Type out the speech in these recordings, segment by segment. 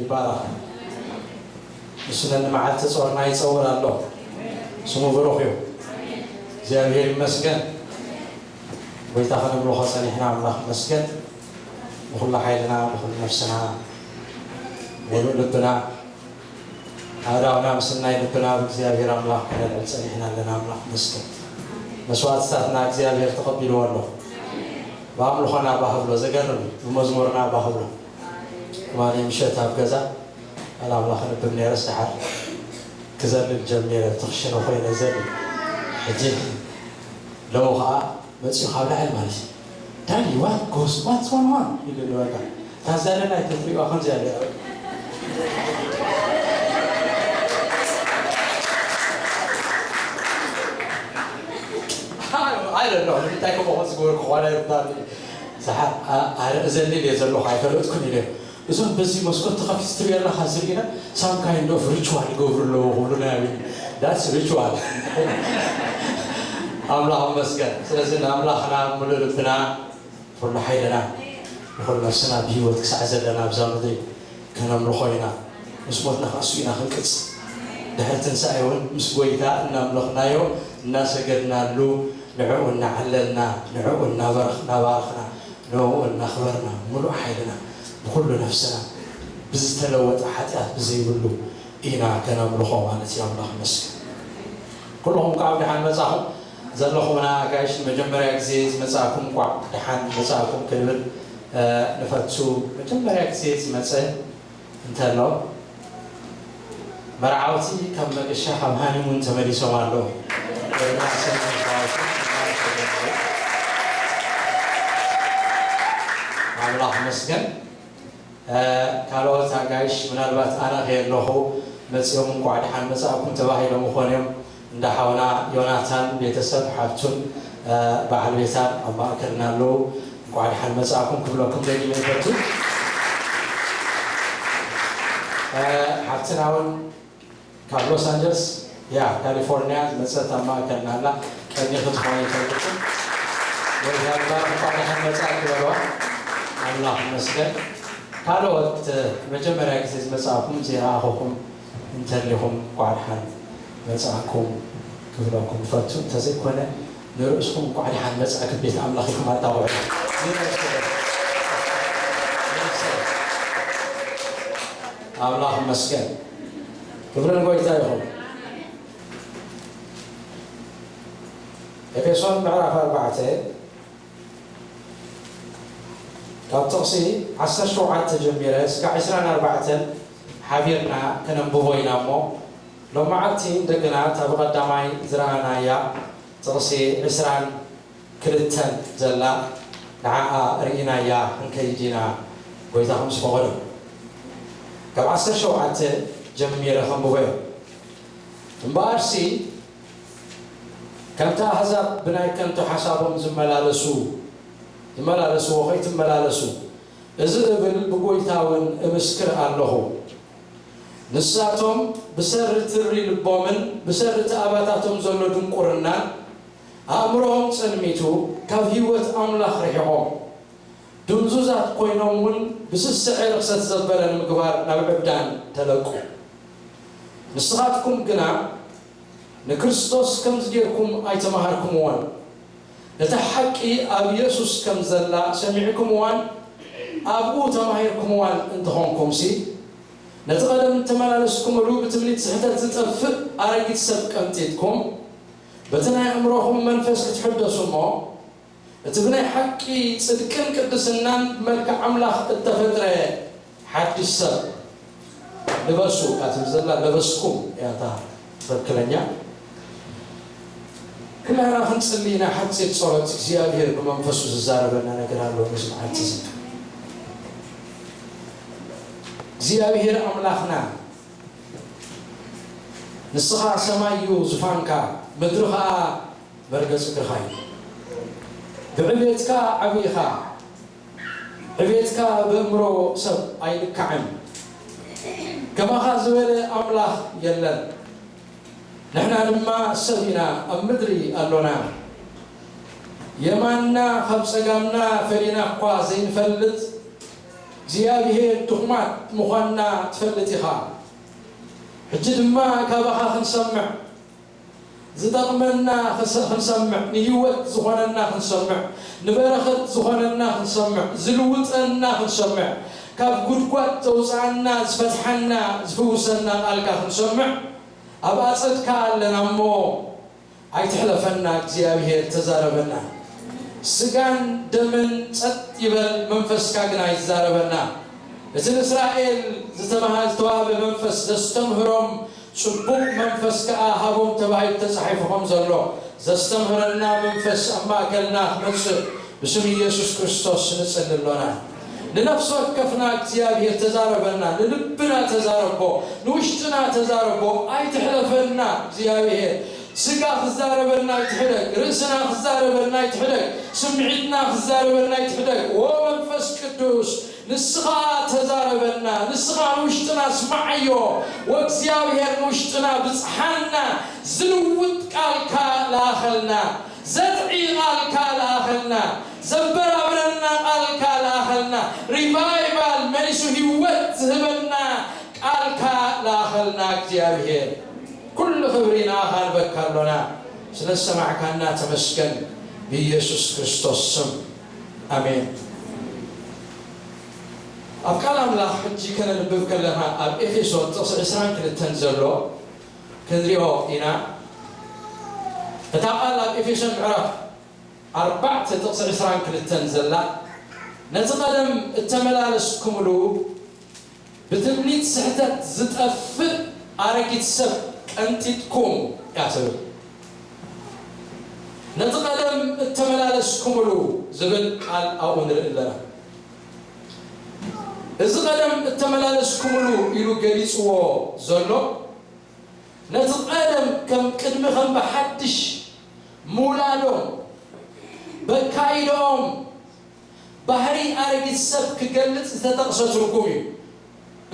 ይባረኽ። ንሱ ነንመዓልቲ ጾርና ይጸውር ኣሎ። ስሙ ብሩኽ እዩ። እግዚኣብሔር ይመስገን። ጎይታ ከነምልኾ ጸኒሕና ኣምላኽ ይመስገን። ብኹሉ ሓይልና፣ ብኹሉ ነፍስና፣ ብሙሉእ ልብና፣ ኣእዳውና ምስናይ ልብና ብእግዚኣብሔር ኣምላኽ ከነልዕል ጸኒሕና ኣለና። ኣምላኽ ይመስገን። መስዋዕትታትና እግዚኣብሔር ተቐቢልዎ ኣሎ። ብኣምልኾና ባህብሎ፣ ዘገርም እዩ። ብመዝሙርና ባህብሎ። ትማሊ ምሸት ኣብ ገዛ ቃል ኣምላኽ ኣንብብ ነይረ፣ ሰሓር ክዘልል ጀሚረ፣ እቲ ክሽነ ኮይነ ዘልል። ሕጂ ሎሚ ኸዓ መፂኡ ካብ ላዕሊ ማለት እዩ። "ዳኒ፣ what goes, what's going on?" ኢሉ በቃ። እታ ዘለና ኣይተትሪእዋ ከምዚኣ ገይራ። I don't know፣ ንምንታይ ከምኡ ከም ዝገበርኩ ክኾነ ይባል። ሰሓር፣ ኣ-፣ ኣረ፣ እዘልል እየ ዘለኹ፣ ኣይፈለጥኩን ኢለ። እዞም በዚ መስኮት ተኸፊቱ ትሪኦ ኣለኻ ዝርኢና፣ some kind of ritual ይገብሩ ኣለዉ ክብሉና እዮም። That's ritual። ኣምላኽ ይመስገን። ስለዚ ንኣምላኽና ብምሉእ ልብና፣ ብኹሉ ሓይልና፣ ብኹሉ ነፍስና ብህይወት ክሳዕ ዘለና ኣብዛ ምድሪ ከነምልኾ ኢና። ምስ ሞትና ከኣ እሱ ኢና ክንቅጽል። ድሕሪ ትንሳኤ እውን ምስ ጐይታ እናምለኽናዮ፣ እናሰገድናሉ፣ ንዕኡ እናዓለልና፣ ንዕኡ እናበረኽ-፣ እናባረኽና፣ ንዕኡ እናኽበርና፣ ምሉእ ሓይልና፣ ብኹሉ ነፍስና፣ ብዝተለወጠ ሓጢኣት ብዘይብሉ ኢና ከነምልኾ ማለት እዩ። ኣምላኽ ይመስገን። ኩልኹም እንኳዕ ብደሓን መጻኹም። ዘለኹምና ኣጋይሽ ንመጀመርያ ግዜ ዝመጻእኩም እንኳዕ ደሓን መጻእኩም ክንብል፣ እ፣ ንፈቱ። መጀመርያ ግዜ ዝመጸ እንተሎ፣ መርዓውቲ ካብ መገሻ ካብ ሃኒሙን ተመሊሶም ኣለዉ። ኣምላኽ ይመስገን። እ፣ ካልኦት ኣጋይሽ ምናልባት ኣነ ከየለኹ መጺኦም እንኳዕ ደሓን መጻእኩም ተባሂሎም ይኾኑ እዮም። እንዳ ሓውና ዮናታን ቤተሰብ ሓፍቱን፣ እ፣ በዓል ቤታን ኣብ ማእከልና ኣለዉ። እንኳዕ ደሓን መጻእኩም ክብለኩም ደጊመ ይፈቱ። እ፣ ሓፍትና እውን ካብ ሎስ ኣንጀለስ፣ ያ፣ ካሊፎርኒያ ዝመጸት ኣብ ማእከልና ኣላ። ቀኒኺ ትኾኒ ይፈልጥኩም። ወድያ ይባረኽ፣ እንኳዕ ደሓን መጻእኪ በልዋ። ኣምላኽ ይመስገን። ካልኦት፣ እ፣ መጀመርያ ግዜ ዝመጻእኩም ዘይረኣኹኹም እንተሊኹም፣ እንኳዕ ደሓን መጻእኩም ክብለኩም እፈቱ። እንተዘይኮነ፣ ንርእስኹም እንኳዕ ደሓን መጻእኪ ቤት ኣምላኽ ኢልኩም ኣጣቕዑ። ንርእስኹም። ኣምላኽ ይመስገን። ክብሪ ንጎይታ ይኹን። ኤፌሶን ምዕራፍ ኣርባዕተ ካብ ጥቕሲ ዓሰርተ ሸውዓተ ጀሚረ እስካብ ዕስራን ኣርባዕተን ሓቢርና ከነንብቦ ኢና እሞ፣ ሎማዓልቲ እንደገና እታ ብቐዳማይ ዝረኣናያ ጥቕሲ ዕስራን ክልተን ዘላ ንዓኣ ርኢናያ ክንከይድ ኢና፣ ጎይታ ከም ዝፈቐዶ። ካብ ዓሰርተ ሸውዓተ ጀሚረ ከንብቦ እየ። እምበኣርሲ፣ ከምቲ ኣህዛብ ብናይ ከንቱ ሓሳቦም ዝመላለሱ፣ ዝመላለስዎ ከይትመላለሱ፣ እዚ እብል ብጎይታ እውን እምስክር ኣለኹ። ንሳቶም ብሰሪ ትሪ ልቦምን ብሰሪ እቲ ኣባታቶም ዘሎ ድንቁርናን ኣእምሮኦም ጸልሚቱ፣ ካብ ህይወት ኣምላኽ ርሒቖም፣ ድንዙዛት ኮይኖም እውን ብስስዐ ርኽሰት ዘበለ ንምግባር ናብ ዕብዳን ተለቁ። ንስኻትኩም ግና ንክርስቶስ ከምዚ ጌርኩም ኣይተማሃርኩምዎን። ነታ ሓቂ ኣብ የሱስ ከም ዘላ ሰሚዕኩምዋን ኣብኡ ተማሂርኩምዋን እንተኾንኩምሲ፣ ነቲ ቀደም እተመላለስኩምሉ ብትምኒት ስሕተት ዝጠፍእ ኣረጊት ሰብ ቀንጢጥኩም፣ በቲ ናይ ኣእምሮኹም መንፈስ ክትሕደሱ እሞ፣ እቲ ብናይ ሓቂ ጽድቅን ቅድስናን ብመልክዕ ኣምላኽ እተፈጥረ ሓድሽ ሰብ ልበሱ እያ ትብል ዘላ፣ ለበስኩም እያ እታ ትኽክለኛ። ኩላህና ክንጽሊ ኢና። ሓጺር ጸሎት፣ እግዚኣብሔር ብመንፈሱ ዝዛረበና ነገር ኣሎ ነዚ መዓልቲ እዚ። እግዚኣብሔር ኣምላኽና፣ ንስኻ ሰማይ እዩ ዙፋንካ፣ ምድሪ ኸኣ መርገጺ እግርኻ እዩ። ብዕቤትካ ዓቢ ኢኻ፣ ዕቤትካ ብእምሮ ሰብ ኣይልካዕን። ከማኻ ዝበለ ኣምላኽ የለን። ንሕና ድማ ሰብ ኢና፣ ኣብ ምድሪ ኣሎና። የማንና ካብ ጸጋምና ፈሊና እኳ ዘይንፈልጥ፣ እግዚኣብሔር ድኹማት ምዃንና ትፈልጥ ኢኻ። ሕጂ ድማ ካባኻ ክንሰምዕ፣ ዝጠቕመና ክሰ-፣ ክንሰምዕ፣ ንህይወት ዝኾነና ክንሰምዕ፣ ንበረኸት ዝኾነና ክንሰምዕ፣ ዝልውጠና ክንሰምዕ፣ ካብ ጉድጓድ ዘውፅኣና፣ ዝፈትሓና፣ ዝፍውሰና ቃልካ ክንሰምዕ ኣብ ኣጸድካ ኣለና እሞ ኣይትሕለፈና እግዚኣብሔር፣ ተዛረበና። ስጋን ደምን ጸጥ ይበል፣ መንፈስካ ግን ኣይዛረበና። እቲ ንእስራኤል ዝተመሃ-፣ ዝተዋህበ መንፈስ ዘስተምህሮም ጽቡቕ መንፈስ ከኣ ሃቦም ተባሂሉ ተጻሒፉ ከም ዘሎ፣ ዘስተምህረና መንፈስ ኣብ ማእከልና ክመጽእ ብስም ኢየሱስ ክርስቶስ ንጽሊ ኣሎና። ንነፍሲ ወከፍና እግዚኣብሔር ተዛረበና፣ ንልብና ተዛረቦ፣ ንውሽጥና ተዛረቦ፣ ኣይትሕለፈና እግዚኣብሔር። ስጋ ክዛረበና ኣይትሕደግ፣ ርእስና ክዛረበና ኣይትሕደግ፣ ስምዒትና ክዛረበና ኣይትሕደግ። ዎ መንፈስ ቅዱስ፣ ንስኻ ተዛረበና፣ ንስኻ ንውሽጥና ስማዓዮ። ወእግዚኣብሔር ንውሽጥና ብጽሓና፣ ዝልውጥ ቃልካ ለኣኸልና፣ ዘጥዒ ቃልካ ለኣኸልና፣ ዘበራብረና ቃልካ ለኣኸልና፣ ሪቫይቫል መሊሱ ህይወት ዝህበና ቃልካ ለኣኸልና። እግዚኣብሔር ኩሉ ክብሪ ንኣኻ ንበካ ኣሎና። ስለ ዝሰማዕካና ተመስገን፣ ብኢየሱስ ክርስቶስ ስም ኣሜን። ኣብ ቃል ኣምላኽ ሕጂ ከነንብብ ከለና ኣብ ኤፌሶን ጥቕሲ ዕስራን ክልተን ዘሎ ክንሪኦ ኢና። እታ ቃል ኣብ ኤፌሶን ምዕራፍ ኣርባዕተ ጥቕሲ ዕስራን ክልተን ዘላ፣ ነቲ ቀደም እተመላለስኩምሉ ብትምኒት ስሕተት ዝጠፍእ ኣረጊት ሰብ ቀንጢጥኩም እያ ትብል። ነቲ ቀደም እተመላለስኩምሉ ዝብል ቃል ኣብኡ ንርኢ ኣለና። እዚ ቀደም እተመላለስኩምሉ ኢሉ ገሊጽዎ ዘሎ፣ ነቲ ቀደም ከም ቅድሚ ከም ብሓድሽ ምውላዶም፣ በካይዶኦም ባህሪ ኣረጊት ሰብ ክገልጽ ዝተጠቕሰ ትርጉም እዩ።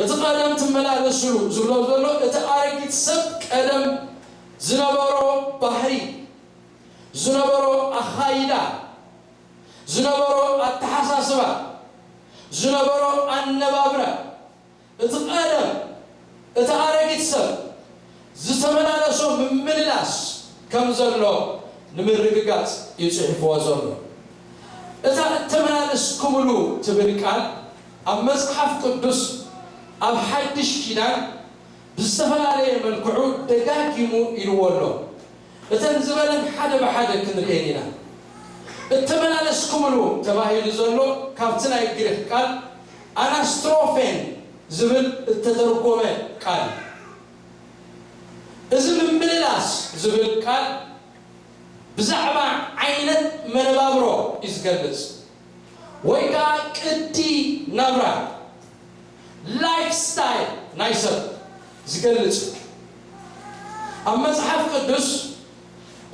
እቲ ቀደም ትመላለስሉ ዝብሎ ዘሎ፣ እቲ ኣረጊት ሰብ ቀደም ዝነበሮ ባህሪ፣ ዝነበሮ ኣኻይዳ፣ ዝነበሮ ኣተሓሳስባ፣ ዝነበሮ ኣነባብራ፣ እቲ ቀደም፣ እቲ ኣረጊት ሰብ ዝተመላለሶ ምምልላስ ከም ዘሎ ንምርግጋጽ እዩ ጽሒፍዎ ዘሎ። እታ እተመላለስኩምሉ ትብል ቃል ኣብ መጽሓፍ ቅዱስ ኣብ ሓድሽ ኪዳን ብዝተፈላለየ መልክዑ ደጋጊሙ ኢልዎ ኣሎ። እተን ዝበለን ሓደ ብሓደ ክንርእየን ኢና። እተመላለስኩምሉ ተባሂሉ ዘሎ ካብቲ ናይ ግሪኽ ቃል ኣናስትሮፌን ዝብል እተተርጎመ ቃል እዩ። እዚ ምምልላስ ዝብል ቃል ብዛዕባ ዓይነት መነባብሮ እዩ ዝገልጽ፣ ወይ ከኣ ቅዲ ናብራ፣ ላይፍ ስታይል ናይ ሰብ ዝገልጽ እዩ። ኣብ መጽሓፍ ቅዱስ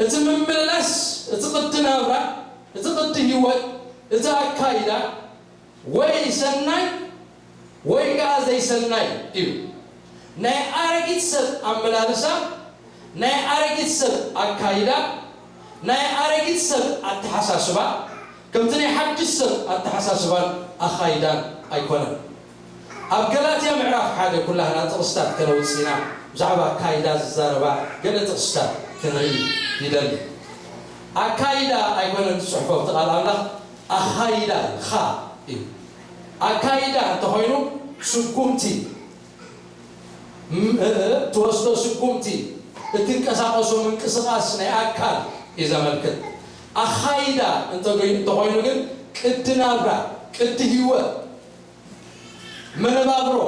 እቲ ምምልላስ፣ እቲ ቅዲ ናብራ፣ እቲ ቅዲ ህይወት፣ እቲ ኣካይዳ ወይ ሰናይ ወይ ከኣ ዘይሰናይ እዩ። ናይ ኣረጊት ሰብ ኣመላልሳ፣ ናይ ኣረጊት ሰብ ኣካይዳ፣ ናይ ኣረጊት ሰብ ኣተሓሳስባ ከምቲ ናይ ሓድሽ ሰብ ኣተሓሳስባን ኣኻይዳን ኣይኮነን። ኣብ ገላትያ ምዕራፍ ሓደ ኩላህና ጥቕስታት ከነውጽእ ኢና። ብዛዕባ ኣካይዳ ዝዛረባ ገለ ጥቕስታት ክንርኢ ይደሊ። ኣካይዳ ኣይኮነን ዝጽሕፎ ኣብቲ ቃል ኣምላኽ፣ ኣኻይዳ ኻ እዩ። ኣካይዳ እንተኾይኑ ስጉምቲ፣ ም-፣ እ-፣ እ-፣ ትወስዶ ስጉምቲ፣ እትንቀሳቐሶ ምንቅስቓስ ናይ ኣካል እዩ ዘመልክት። ኣኻይዳ እንተገይ-፣ እንተኾይኑ ግን ቅዲ ናብራ፣ ቅዲ ህይወት፣ መነባብሮ፣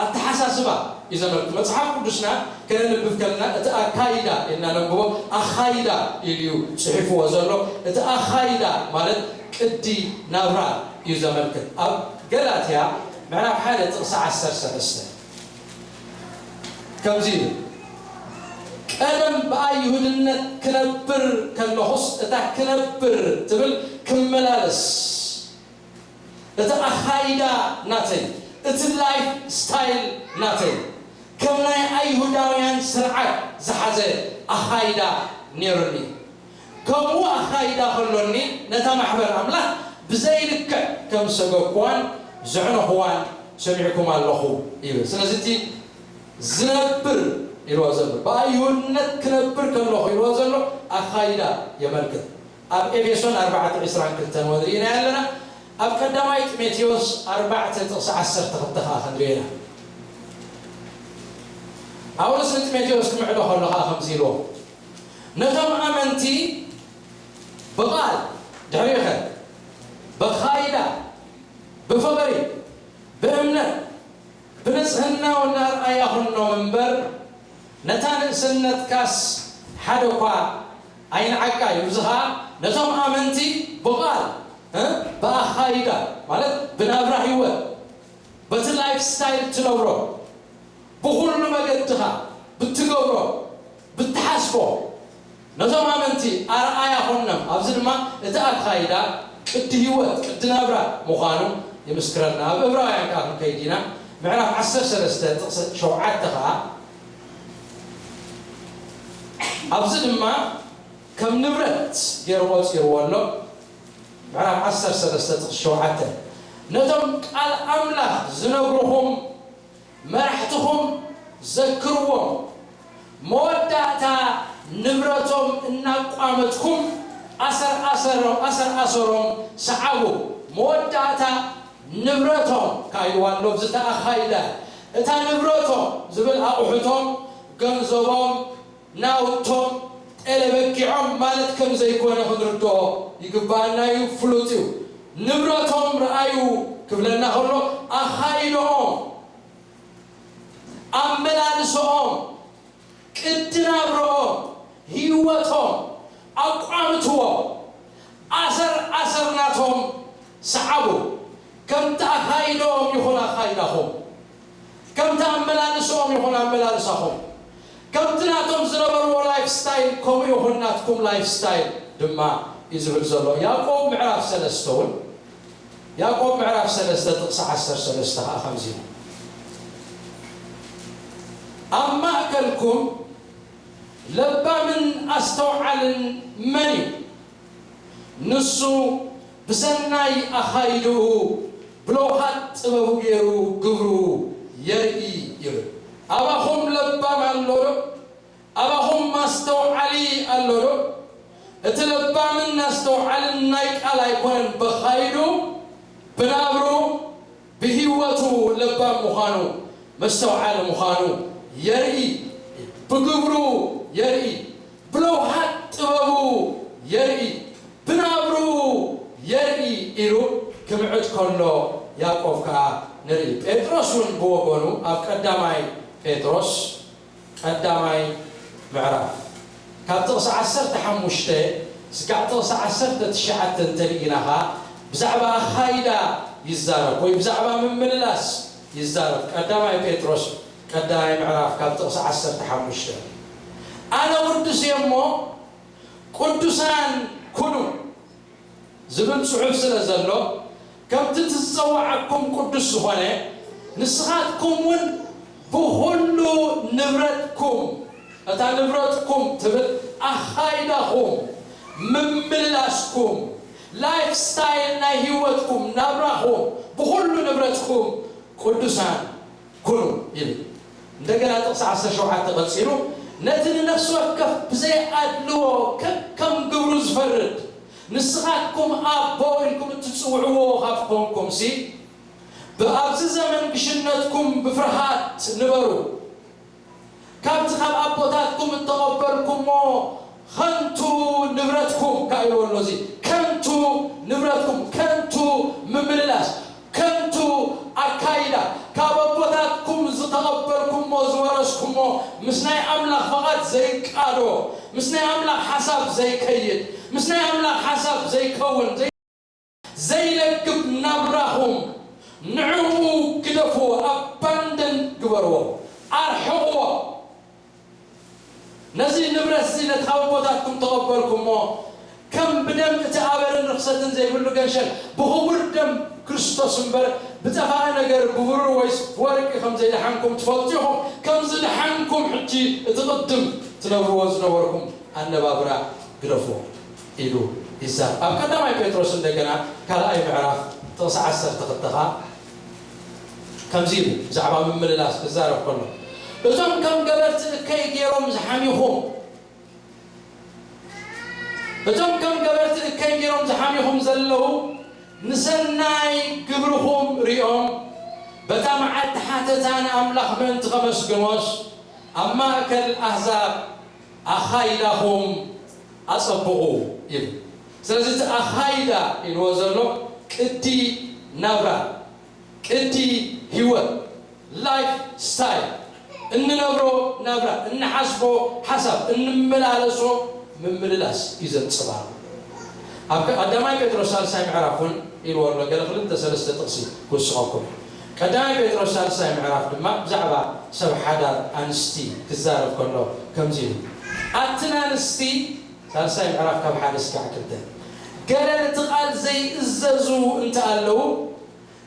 ኣተሓሳስባ እዩ ዘመልክት። መጽሓፍ ቅዱስና ከነንብብ ከለና እቲ ኣካይዳ ኢልና ነንብቦ፣ ኣኻይዳ ኢሉ እዩ ጽሒፍዎ ዘሎ። እቲ ኣኻይዳ ማለት ቅዲ ናብራ እዩ ዘመልክት። ኣብ ገላትያ ምዕራፍ ሓደ ጥቕሲ ዓሰርተ ሰለስተ ከምዚ እዩ፣ "ቀደም ብኣይ ይሁድነት ክነብር ከለኹስ እታ ክነብር ትብል ክመላለስ፣ እቲ ኣኻይዳ ናተይ፣ እቲ ላይፍ ስታይል ናተይ ከም ናይ ኣይሁዳውያን ስርዓት ዝሓዘ ኣኻይዳ ነይሩኒ። ከምኡ ኣኻይዳ ከሎኒ ነታ ማሕበር ኣምላኽ ብዘይልክዕ ከም ዝሰገድኩዋን ዘዕነኹዋን ሰሚዕኩም ኣለኹ ይብል። ስለዚ እቲ ዝነብር ኢልዎ ዘሎ፣ ብኣይሁድነት ክነብር ከለኹ ኢልዎ ዘሎ ኣኻይዳ የመልክት። ኣብ ኤፌሶን ኣርባዕተ ዕስራን ክልተን ንሪኦ ኣለና። ኣብ ቀዳማይ ጢሞቴዎስ ኣርባዕተ ጥቕሲ ዓሰርተ ክልተ ከኣ ክንሪኦ ኢና። ጳውሎስ ንጢሞቴዎስ ክምዕዶ ከሎ ከኣ ከምዚ ኢልዎ፣ ነቶም ኣመንቲ ብቓል፣ ድሕሪኡ ኸ ብኣኻይዳ፣ ብፍቕሪ፣ ብእምነት፣ ብንጽህና እናርኣያ ኹኖም እምበር፣ ነታ ንእስነትካስ ሓደ እኳ ኣይንዓቃ እዩ። እዚ ኸኣ ነቶም ኣመንቲ ብቓል፣ እ፣ ብኣኻይዳ፣ ማለት ብናብራ ህይወት፣ በቲ ላይፍ ስታይል ትነብሮ፣ ብኹሉ መገድኻ ብትገብሮ፣ ብትሓስቦ፣ ነቶም ኣመንቲ ኣርኣያ ኾኖም። ኣብዚ ድማ እቲ ኣካይዳ ቅዲ ህይወት፣ ቅዲ ናብራ ምዃኑ ይምስክረልና። ኣብ ዕብራውያን ከኣ ክንከይድ ኢና፣ ምዕራፍ ዓሰርተ ሰለስተ ጥቕሲ ሸውዓተ ከኣ፣ ኣብዚ ድማ ከም ንብረት ገይሩ ቆጺርዎ ኣሎ። ምዕራፍ ዓሰርተ ሰለስተ ጥቕሲ ሸውዓተ፣ ነቶም ቃል ኣምላኽ ዝነግሩኹም መራሕትኹም ዘክርዎም። መወዳእታ ንብረቶም እናቋመትኩም ኣሰር ኣሰሮ-፣ ኣሰር ኣሰሮም ሰዓቡ። መወዳእታ ንብረቶም ካይዋ ኣሎ፣ እዚ ተኣኻይዳ። እታ ንብረቶም ዝብል ኣቑሑቶም፣ ገንዘቦም፣ ናውቶም፣ ጤለ በጊዖም ማለት ከም ዘይኮነ ክንርድኦ ይግባኣና እዩ፣ ፍሉጥ እዩ። ንብረቶም ረኣዩ ክብለና ከሎ፣ ኣኻይድኦም፣ ኣመላልስኦም፣ ቅዲ ናብርኦም፣ ህይወቶም ኣቋምትዎ። ኣሰር ኣሰር ናቶም ሰዓቡ። ከምቲ ኣኻይድኦም ይኹን ኣኻይዳኹም፣ ከምቲ ኣመላልስኦም ይኹን ኣመላልሳኹም፣ ከምቲ ናቶም ዝነበርዎ ላይፍ ስታይል፣ ከምኡ ይኹን ናትኩም ላይፍ ስታይል ድማ እዩ ዝብል ዘሎ። ያዕቆብ ምዕራፍ ሰለስተ እውን፣ ያዕቆብ ምዕራፍ ሰለስተ ጥቕሲ ዓሰርተ ሰለስተ ኸዓ ከምዚ እዩ። ኣብ ማእከልኩም ለባምን ኣስተውዓልን መን እዩ? ንሱ ብሰናይ ኣኻይድኡ ብለውሃት ጥበቡ ገይሩ ግብሩ የርኢ ይብል። ኣባኹም ለባም ኣሎ ዶ? ኣባኹም ኣስተውዓሊ ኣሎ ዶ? እቲ ለባምን ኣስተውዓልን ናይ ቃል ኣይኮነን፣ በኻይዱ ብናብሩ ብህይወቱ ለባም ምዃኑ፣ መስተውዓሊ ምዃኑ የርኢ፣ ብግብሩ የርኢ፣ ብለውሃት ጥበቡ የርኢ፣ ብናብሩ የርኢ ኢሉ ክምዕድ ከሎ ያዕቆብ ከኣ ንርኢ። ጴጥሮስ እውን ብወገኑ ኣብ ቀዳማይ ጴጥሮስ ቀዳማይ ምዕራፍ ካብ ጥቕሲ ዓሰርተ ሓሙሽተ ስጋዕ ጥቕሲ ዓሰርተ ትሽዓተ እንተርኢና ኸኣ ብዛዕባ ኣኻይዳ ይዛረብ ወይ ብዛዕባ ምምልላስ ይዛረብ። ቀዳማይ ጴጥሮስ ቀዳማይ ምዕራፍ ካብ ጥቕሲ ዓሰርተ ሓሙሽተ፣ ኣነ ቅዱስ እየ እሞ ቅዱሳን ኩኑ ዝብል ጽሑፍ ስለ ዘሎ፣ ከምቲ እቲ ዝጸውዓኩም ቅዱስ ዝኾነ፣ ንስኻትኩም እውን ብኹሉ ንብረትኩም፣ እታ ንብረትኩም ትብል ኣኻይዳኹም፣ ምምልላስኩም፣ ላይፍ ስታይል ናይ ህይወትኩም፣ ናብራኹም፣ ብኹሉ ንብረትኩም ቅዱሳን ኩኑ ይብል። እንደገና ጥቕሲ ዓሰርተ ሸውዓተ ቀጺሉ፣ ነቲ ንነፍሲ ወከፍ ብዘይ ኣድልዎ ከከም ግብሩ ዝፈርድ፣ ንስኻትኩም ኣቦ ኢልኩም እትጽውዕዎ ካብ ኮንኩምሲ፣ ብኣብዚ ዘመን ግሽነትኩም ብፍርሃት ንበሩ። ካብቲ ካብ ኣቦታትኩም እተቐበልኩሞ ኸንቱ ንብረትኩም፣ ከኣ ኢልዎ ኣሎ። እዚ ከንቱ ንብረትኩም፣ ከንቱ ምምልላስ፣ ከንቱ ኣካይዳ፣ ካብ ኣቦታትኩም ዝተቐበልኩሞ ዝወረስኩሞ፣ ምስ ናይ ኣምላኽ ፍቓድ ዘይቃዶ፣ ምስ ናይ ኣምላኽ ሓሳብ ዘይከይድ፣ ምስ ናይ ኣምላኽ ሓሳብ ዘይከውን፣ ዘይ-፣ ዘይለግብ ናብራኹም ንዕኡ ግደፍዎ፣ ኣባንደን ግበርዎ፣ ኣርሕቕዎ። ነዚ ንብረት እዚ ነቲ ካብ ኣቦታትኩም ተቐበልኩሞ፣ ከም ብደም እቲ ኣበርን ርኽሰትን ዘይብሉ ገንሸል ብኽቡር ደም ክርስቶስ እምበር ብጠፋኢ ነገር ብብሩር ወይስ ብወርቂ ከም ዘይደሓንኩም ትፈልጡ ኢኹም። ከም ዝደሓንኩም ሕጂ እቲ ቅድም ትነብርዎ ዝነበርኩም ኣነባብራ ግደፍዎ ኢሉ ይዛረብ። ኣብ ቀዳማይ ጴጥሮስ እንደገና ካልኣይ ምዕራፍ ጥቕሲ ዓሰርተ ክልተ ኸኣ ከምዚ ኢሉ ብዛዕባ ምምልላስ ክዛረብ ከሎ፣ እቶም ከም ገበርቲ እከይ ገይሮም ዝሓሚኹም፣ እቶም ከም ገበርቲ እከይ ገይሮም ዝሓሚኹም ዘለዉ፣ ንሰናይ ግብርኹም ሪኦም፣ በታ መዓልቲ ሓተታ ንኣምላኽ ምእንቲ ከመስግኖስ፣ ኣብ ማእከል ኣህዛብ ኣኻይዳኹም ኣጸብቑ ይብል። ስለዚ እቲ ኣኻይዳ ኢልዎ ዘሎ ቅዲ ናብራ፣ ቅዲ ህይወት፣ ላይፍ ስታይል፣ እንነብሮ ናብራ፣ እንሓስቦ ሓሳብ፣ እንመላለሶ ምምልላስ እዩ ዘንጸባርቕ። ኣብ ቀዳማይ ጴጥሮስ ሳልሳይ ምዕራፍ እውን ኢልዎ ኣሎ። ገለ ክልተ ሰለስተ ጥቕሲ ክውስኸኩም። ቀዳማይ ጴጥሮስ ሳልሳይ ምዕራፍ ድማ ብዛዕባ ሰብ ሓዳር ኣንስቲ ክዛረብ ከሎ ከምዚ ኢሉ፣ ኣትን ኣንስቲ፣ ሳልሳይ ምዕራፍ ካብ ሓደ እስካዕ ክልተ፣ ገለ ነቲ ቃል ዘይእዘዙ እንተ ኣለዉ፣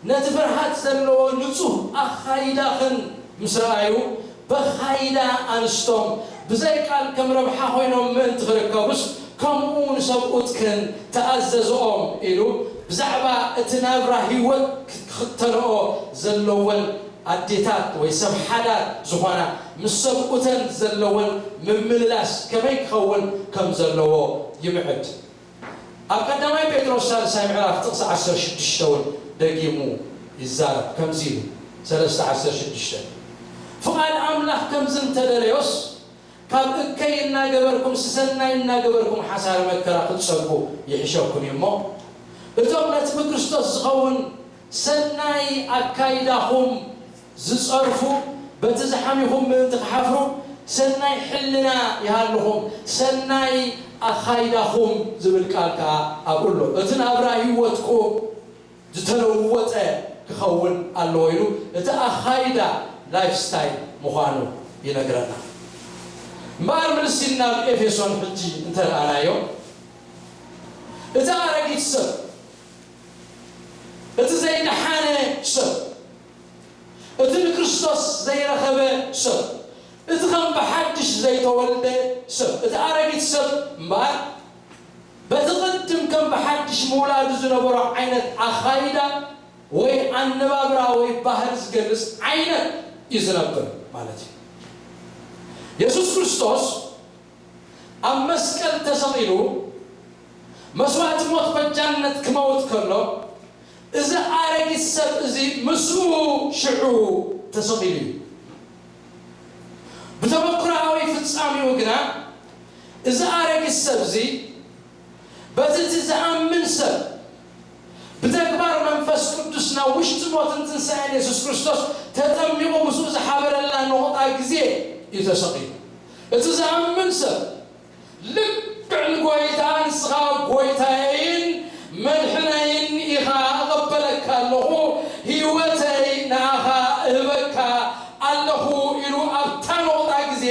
ነቲ ፍርሃት ዘለዎ ንጹህ ኣኻይዳኽን ምስ ረኣዩ፣ በኻይዳ ኣንስቶም ብዘይ ቃል ከም ረብሓ ኮይኖም ምእንቲ ክርከቡስ፣ ከምኡ ንሰብኡትክን ተኣዘዝኦም ኢሉ፣ ብዛዕባ እቲ ናብራ ህይወት ክኽተልኦ ዘለወን ኣዴታት ወይ ሰብ ሓዳር ዝኾና ምስ ሰብኡተን ዘለወን ምምልላስ ከመይ ክኸውን ከም ዘለዎ ይምዕድ። ኣብ ቀዳማይ ጴጥሮስ ሳልሳይ ምዕራፍ ጥቕሲ ዓሰርተ ሽዱሽተ እውን ደጊሙ ይዛረብ። ከምዚ ኢሉ፣ ሰለስተ ዓሰርተ ሽዱሽተ፣ ፍቓድ ኣምላኽ ከምዚ እንተደለዮስ፣ ካብ እከይ እናገበርኩም፣ ሰናይ እናገበርኩም ሓሳረ መከራ ክትጸግቡ ይሕሸኩም እዩ እሞ፣ እቶም ነቲ ብክርስቶስ ዝኸውን ሰናይ ኣካይዳኹም ዝጸርፉ፣ በቲ ዝሓሚኹም ምእንቲ ክሓፍሩ፣ ሰናይ ሕልና ይሃልኹም፣ ሰናይ ኣኻይዳኹም ዝብል ቃል ከኣ ኣብኡ ኣሎ። እቲ ናብራ ህይወትኩም ዝተለወጠ ክኸውን ኣለዎ ኢሉ፣ እቲ ኣኻይዳ ላይፍ ስታይል ምዃኑ ይነግረና። እምበኣር ምልስ ኢልና ኣብ ኤፌሶን ሕጂ እንተረኣናዮ፣ እቲ ኣረጊት ሰብ፣ እቲ ዘይደሓነ ሰብ፣ እቲ ንክርስቶስ ዘይረኸበ ሰብ፣ እቲ ከም ብሓድሽ ዘይተወልደ ሰብ፣ እቲ ኣረጊት ሰብ እምበኣር፣ በቲ ቅድም ከም ብሓድሽ ምውላዱ ዝነበሮ ዓይነት ኣኻይዳ ወይ ኣነባብራ ወይ ባህሪ ዝገልጽ ዓይነት እዩ ዝነብር ማለት እዩ። የሱስ ክርስቶስ ኣብ መስቀል ተሰቒሉ መስዋእቲ ሞት በጃነት ክመውት ከሎ፣ እዚ ኣረጊት ሰብ እዚ ምስኡ ሽዑ ተሰቒሉ እዩ። ብተመክሮኣዊ ፍጻሜኡ ግና፣ እዚ ኣረጊት ሰብ እዚ በቲ እቲ ዝኣምን ሰብ ብተግባር መንፈስ ቅዱስ ናብ ውሽጢ ሞትን ትንሳኤን የሱስ ክርስቶስ ተጠሚቑ ምስኡ ዝሓበረላ ነቑጣ ግዜ እዩ ተሰቒሉ። እቲ ዝኣምን ሰብ ልክዕ ንጎይታ፣ "ንስኻ ጎይታየይን መድሕነይን ኢኻ፣ እቕበለካ ኣለኹ፣ ህይወተይ ንኣኻ እህበካ ኣለኹ" ኢሉ ኣብታ ነቑጣ ግዜ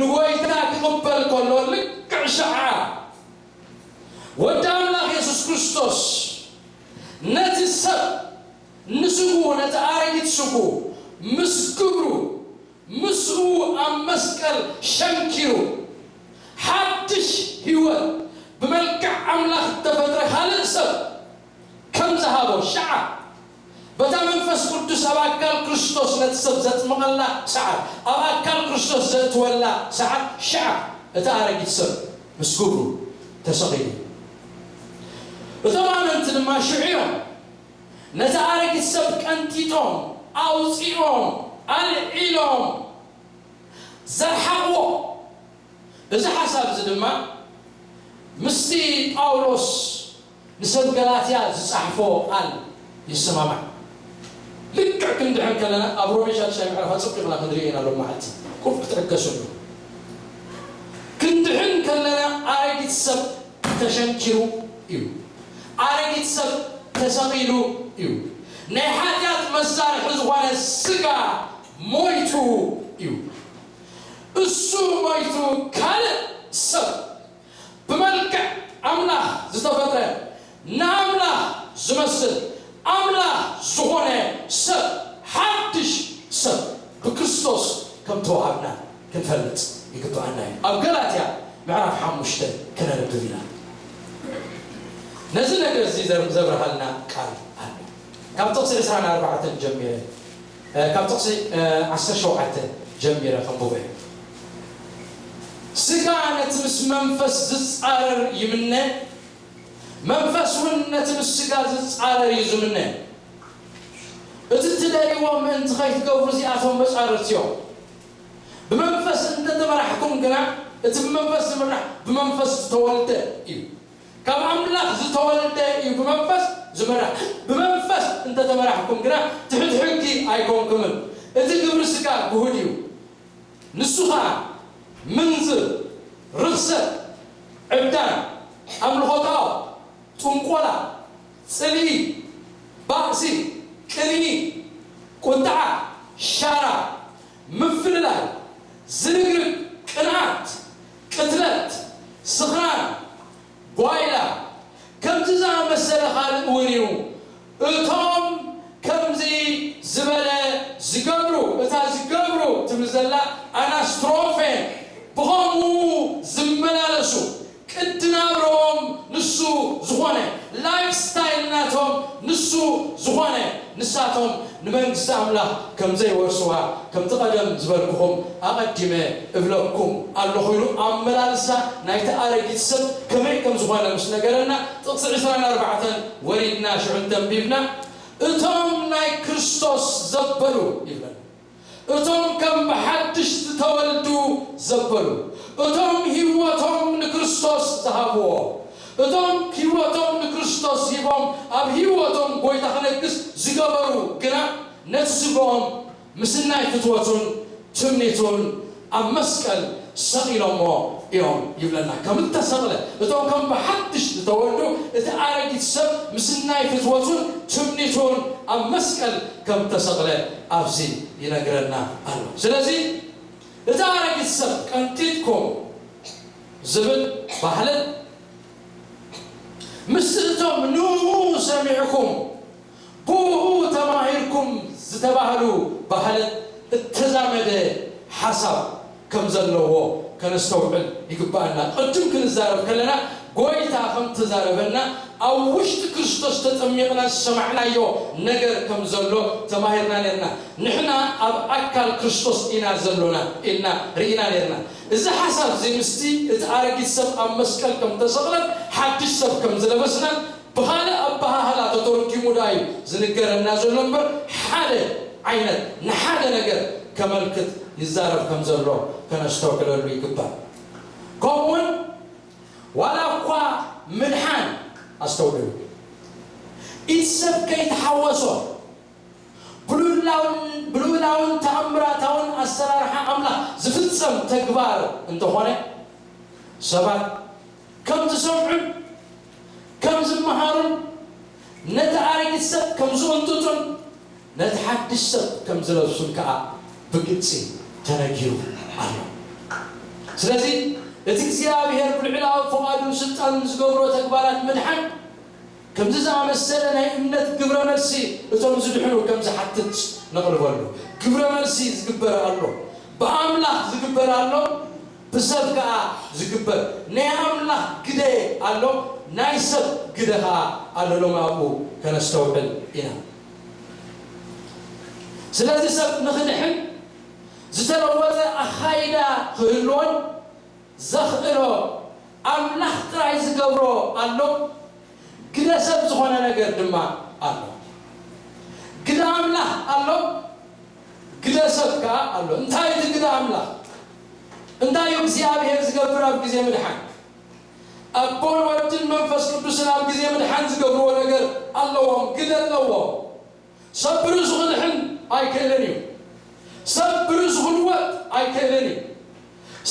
ንጎይታ ክቕበል ከሎ፣ ልክዕ ሽዓ ወዲ ኣምላኽ የሱስ ክርስቶስ ነቲ ሰብ፣ ንስግኡ፣ ነቲ ኣረጊት ስግኡ፣ ምስ ግብሩ፣ ምስኡ ኣብ መስቀል ሸንኪሩ፣ ሓድሽ ህይወት፣ ብመልክዕ ኣምላኽ እተፈጥረ ካልእ ሰብ ከም ዝሃቦ ሽዓ፣ በታ መንፈስ ቅዱስ ኣብ ኣካል ክርስቶስ ነቲ ሰብ ዘጥምቐላ ሰዓት፣ ኣብ ኣካል ክርስቶስ ዘእትወላ ሰዓት ሽዓ፣ እቲ ኣረጊት ሰብ ምስ ግብሩ ተሰቒሉ። እቶም ኣመንቲ ድማ ሽዑ እዮም ነቲ ኣረጊት ሰብ ቀንጢጦም፣ ኣውጺኦም፣ ኣልዒሎም ዘርሓቕዎ። እዚ ሓሳብ እዚ ድማ ምስቲ ጳውሎስ ንሰብ ገላትያ ዝጸሓፎ ቃል ይሰማማዕ። ልክዕ ክንድሕን ከለና ኣብ ሮሜ ሻድሻይ ምዕራፍ ኣጸቢቕና ክንሪኦ ኢና ሎም መዓልቲ። ቁሩብ ክትዕገሱሉ። ክንድሕን ከለና ኣረጊት ሰብ ተሸንኪሩ እዩ። ኣረጊት ሰብ ተሰቒሉ እዩ። ናይ ሓጢኣት መሳርሒ ዝኾነ ስጋ ሞይቱ እዩ። እሱ ሞይቱ ካልእ ሰብ ብመልክዕ ኣምላኽ ዝተፈጥረ፣ ንኣምላኽ ዝመስል፣ ኣምላኽ ዝኾነ ሰብ፣ ሓድሽ ሰብ ብክርስቶስ ከም ተዋሃብና ክንፈልጥ ይግብኣና እዩ። ኣብ ገላትያ ምዕራፍ ሓሙሽተ ከነንብብ ኢና። ነዚ ነገር እዚ ዘር-፣ ዘብርሃልና ቃል ኣሎ። ካብ ጥቕሲ ዕስራን ኣርባዕተን ጀሚረ ካብ ጥቕሲ ዓሰርተ ሸውዓተ ጀሚረ ከንብቦ እየ። ስጋ ነቲ ምስ መንፈስ ዝጻረር ይምነ፣ መንፈስ እውን ነቲ ምስ ስጋ ዝጻረር እዩ ዝምነ። እቲ እትደልይዎ ምእንቲ ከይትገብሩ እዚኣቶም መጻርርቲ እዮም። ብመንፈስ እንተተመራሕኩም ግና፣ እቲ ብመንፈስ ዝምራሕ ብመንፈስ ዝተወልደ እዩ። ካብ ኣምላኽ ዝተወልደ እዩ ብመንፈስ ዝምራሕ። ብመንፈስ እንተተመራሕኩም ግና ትሕቲ ሕጊ ኣይኮንኩምን። እቲ ግብሪ ስጋ ግሁድ እዩ። ንሱ ኸኣ ምንዝር፣ ርኽሰት፣ ዕብዳን፣ ኣምልኾ ጣዖት፣ ጥንቆላ፣ ጽልኢ፣ ባእሲ፣ ቅንኢ፣ ቁጥዓ፣ ሻራ፣ ምፍልላይ፣ ዝርግርግ፣ ቅንኣት፣ ቅትለት፣ ስኽራን፣ ጓይላ፣ ከምዚ ዝኣመሰለ ካልእ እውን እዩ። እቶም ከምዚ ዝበለ ዝገብሩ፣ እታ ዝገብሩ ትብል ዘላ ኣናስትሮፌን፣ ብኸምኡ ዝመላለሱ፣ ቅዲ ናብርኦም ንሱ ዝኾነ፣ ላይፍ ስታይል ናቶም ንሱ ዝኾነ፣ ንሳቶም ንመንግስቲ ኣምላኽ ከም ዘይወርስዋ፣ ከምቲ ቀደም ዝበልኩኹም ኣቐዲመ እብለኩም ኣለኹ ኢሉ ኣመላልሳ ናይቲ ኣረጊት ሰብ ከመይ ከም ዝኾነ ምስ ነገረና፣ ጥቕሲ ዕስራን ኣርባዕተን ወሪድና ሽዑ እንተንቢብና፣ እቶም ናይ ክርስቶስ ዘበሉ ይብለና። እቶም ከም ብሓድሽ ዝተወልዱ ዘበሉ፣ እቶም ህይወቶም ንክርስቶስ ዝሃብዎ፣ እቶም ህይወቶም ንክርስቶስ ሂቦም ኣብ ህይወቶም ጎይታ ክነግስ ዝገበሩ ግና፣ ነቲ ስግኦም ምስናይ ፍትወቱን ትምኒቱን ኣብ መስቀል ሰቒሎሞ እዮም ይብለና። ከም እተሰቕለ፣ እቶም ከም ብሓድሽ ዝተወልዱ፣ እቲ ኣረጊት ሰብ ምስናይ ፍትወቱን ትምኒቱን ኣብ መስቀል ከም እተሰቕለ ኣብዚ ይነግረና ኣሎ። ስለዚ እቲ ኣረጊት ሰብ ቀንጢጥኩም ዝብል ባህልን ምስቲ እቶም ንኡ ሰሚዕኩም ብኡ ተማሂርኩም ዝተባህሉ ባህልን እተዛመደ ሓሳብ ከም ዘለዎ ከነስተውዕል ይግባኣና። ቅድም ክንዛረብ ከለና ጎይታ ከም ተዛረበና ኣብ ውሽጢ ክርስቶስ ተጠሚቕና ዝሰማዕናዮ ነገር ከም ዘሎ ተማሂርና ነርና። ንሕና ኣብ ኣካል ክርስቶስ ኢና ዘሎና ኢልና ርኢና ነርና። እዚ ሓሳብ እዚ ምስቲ እቲ ኣረጊት ሰብ ኣብ መስቀል ከም ተሰቕለን ሓድሽ ሰብ ከም ዝለበስናን ብኻልእ ኣበሃህላ ተተርጒሙ ደኣ እዩ ዝንገረና ዘሎ እምበር፣ ሓደ ዓይነት ንሓደ ነገር ከመልክት ይዛረብ ከም ዘሎ ከነስተውዕለሉ ይግባእ። ከምኡውን ዋላ እኳ ምድሓን፣ ኣስተውዕሉ፣ ኢድ ሰብ ከይተሓወሶ ብልዑላውን ብልዑላውን ተኣምራታውን ኣሰራርሓ ኣምላኽ ዝፍጸም ተግባር እንተኾነ፣ ሰባት ከም ዝሰምዑን ከም ዝመሃሩን ነቲ ኣረጊት ሰብ ከም ዝቕንጥጡን ነቲ ሓድሽ ሰብ ከም ዝለብሱን ከኣ ብግልጺ ተነጊሩ ኣሎ። ስለዚ እቲ እግዚኣብሔር ብልዑላዊ ፍቓዱን ስልጣኑን ዝገብሮ ተግባራት ምድሓን ከምዚ ዝኣመሰለ ናይ እምነት ግብረ መልሲ እቶም ዝድሕኑ ከም ዝሓትት ነቕርበሉ። ግብረ መልሲ ዝግበር ኣሎ፣ ብኣምላኽ ዝግበር ኣሎ፣ ብሰብ ከኣ ዝግበር። ናይ ኣምላኽ ግደ ኣሎ፣ ናይ ሰብ ግደ ከኣ ኣሎ። ሎም ኣብኡ ከነስተውዕል ኢና። ስለዚ ሰብ ንኽድሕን ዝተለወጠ ኣኻይዳ ክህልዎን ዘኽእሎ ኣምላኽ ጥራይ ዝገብሮ ኣሎ። ግደ ሰብ ዝኾነ ነገር ድማ ኣሎ። ግደ ኣምላኽ ኣሎ፣ ግደ ሰብ ከኣ ኣሎ። እንታይ እቲ ግደ ኣምላኽ? እንታይ እዩ እግዚኣብሔር ዝገብር ኣብ ግዜ ምድሓን? ኣቦን ወድን መንፈስ ቅዱስን ኣብ ግዜ ምድሓን ዝገብርዎ ነገር ኣለዎም፣ ግደ ኣለዎም። ሰብ ብርእሱ ክድሕን ኣይክእልን እዩ። ሰብ ብርእሱ ክልወጥ ኣይክእልን እዩ።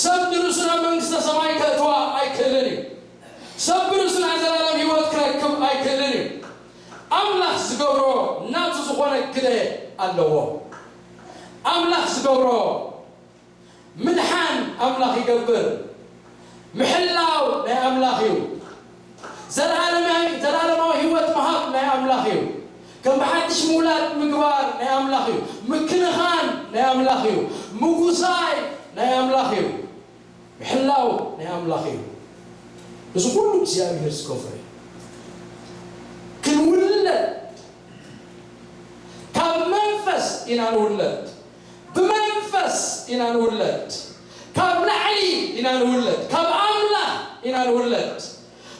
ሰብ ንርእሱ ናብ መንግስተ ሰማይ ከእትዋ ኣይክእልን እዩ። ሰብ ብርእሱ ናይ ዘላለም ህይወት ክረክብ ኣይክእልን እዩ። ኣምላኽ ዝገብሮ ናቱ ዝኾነ ግደ ኣለዎ። ኣምላኽ ዝገብሮ ምድሓን ኣምላኽ ይገብር። ምሕላው ናይ ኣምላኽ እዩ። ዘላለማዊ ዘላለማዊ ህይወት ምሃብ ናይ ኣምላኽ እዩ። ከም ብሓድሽ ምውላድ ምግባር ናይ ኣምላኽ እዩ። ምክንኻን ናይ ኣምላኽ እዩ። ምጉሳይ ናይ ኣምላኽ እዩ። ምሕላው ናይ ኣምላኽ እዩ። እዚ ኩሉ እግዚኣብሔር ዝገብሮ እዩ። ክንውለድ ካብ መንፈስ ኢና ንውለድ። ብመንፈስ ኢና ንውለድ። ካብ ላዕሊ ኢና ንውለድ። ካብ ኣምላኽ ኢና ንውለድ።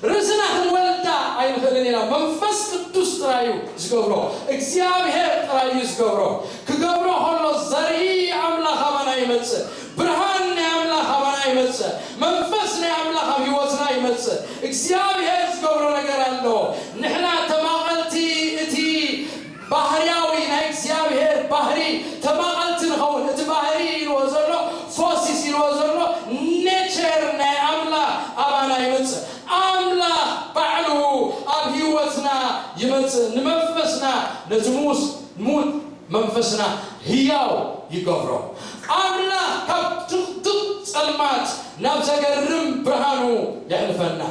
ርእስና ክንወልዳ ኣይንኽእልን ኢና። መንፈስ ቅዱስ ጥራይ እዩ ዝገብሮ። እግዚኣብሔር ጥራይ እዩ ዝገብሮ። ክገብሮ ከሎ ዘርኢ ኣምላኽ ኣባና ይመጽእ። ብርሃን ናይ ኣምላኽ ኣባና ይመጽእ። መንፈስ ናይ ኣምላኽ ኣብ ህይወትና ይመጽእ። እግዚኣብሔር ዝገብሮ ነገር ኣሎ። ንሕና ተማቐልቲ እቲ ባህርያዊ ናይ እግዚኣብሔር ባህሪ ተማቐልቲ ንኸውን። እቲ ባህሪ ኢልዎ ዘሎ፣ ፎሲስ ኢልዎ ዘሎ፣ ኔቸር ናይ ኣምላኽ ኣባና ይመጽእ። ኣምላኽ ባዕሉ ኣብ ህይወትና ይመጽእ። ንመንፈስና፣ ነቲ ሙስ-፣ ሙት መንፈስና ህያው ይገብሮ። ኣምላኽ ካብ ድቕድቕ ጸልማት ናብ ዘገርም ብርሃኑ የሕልፈና።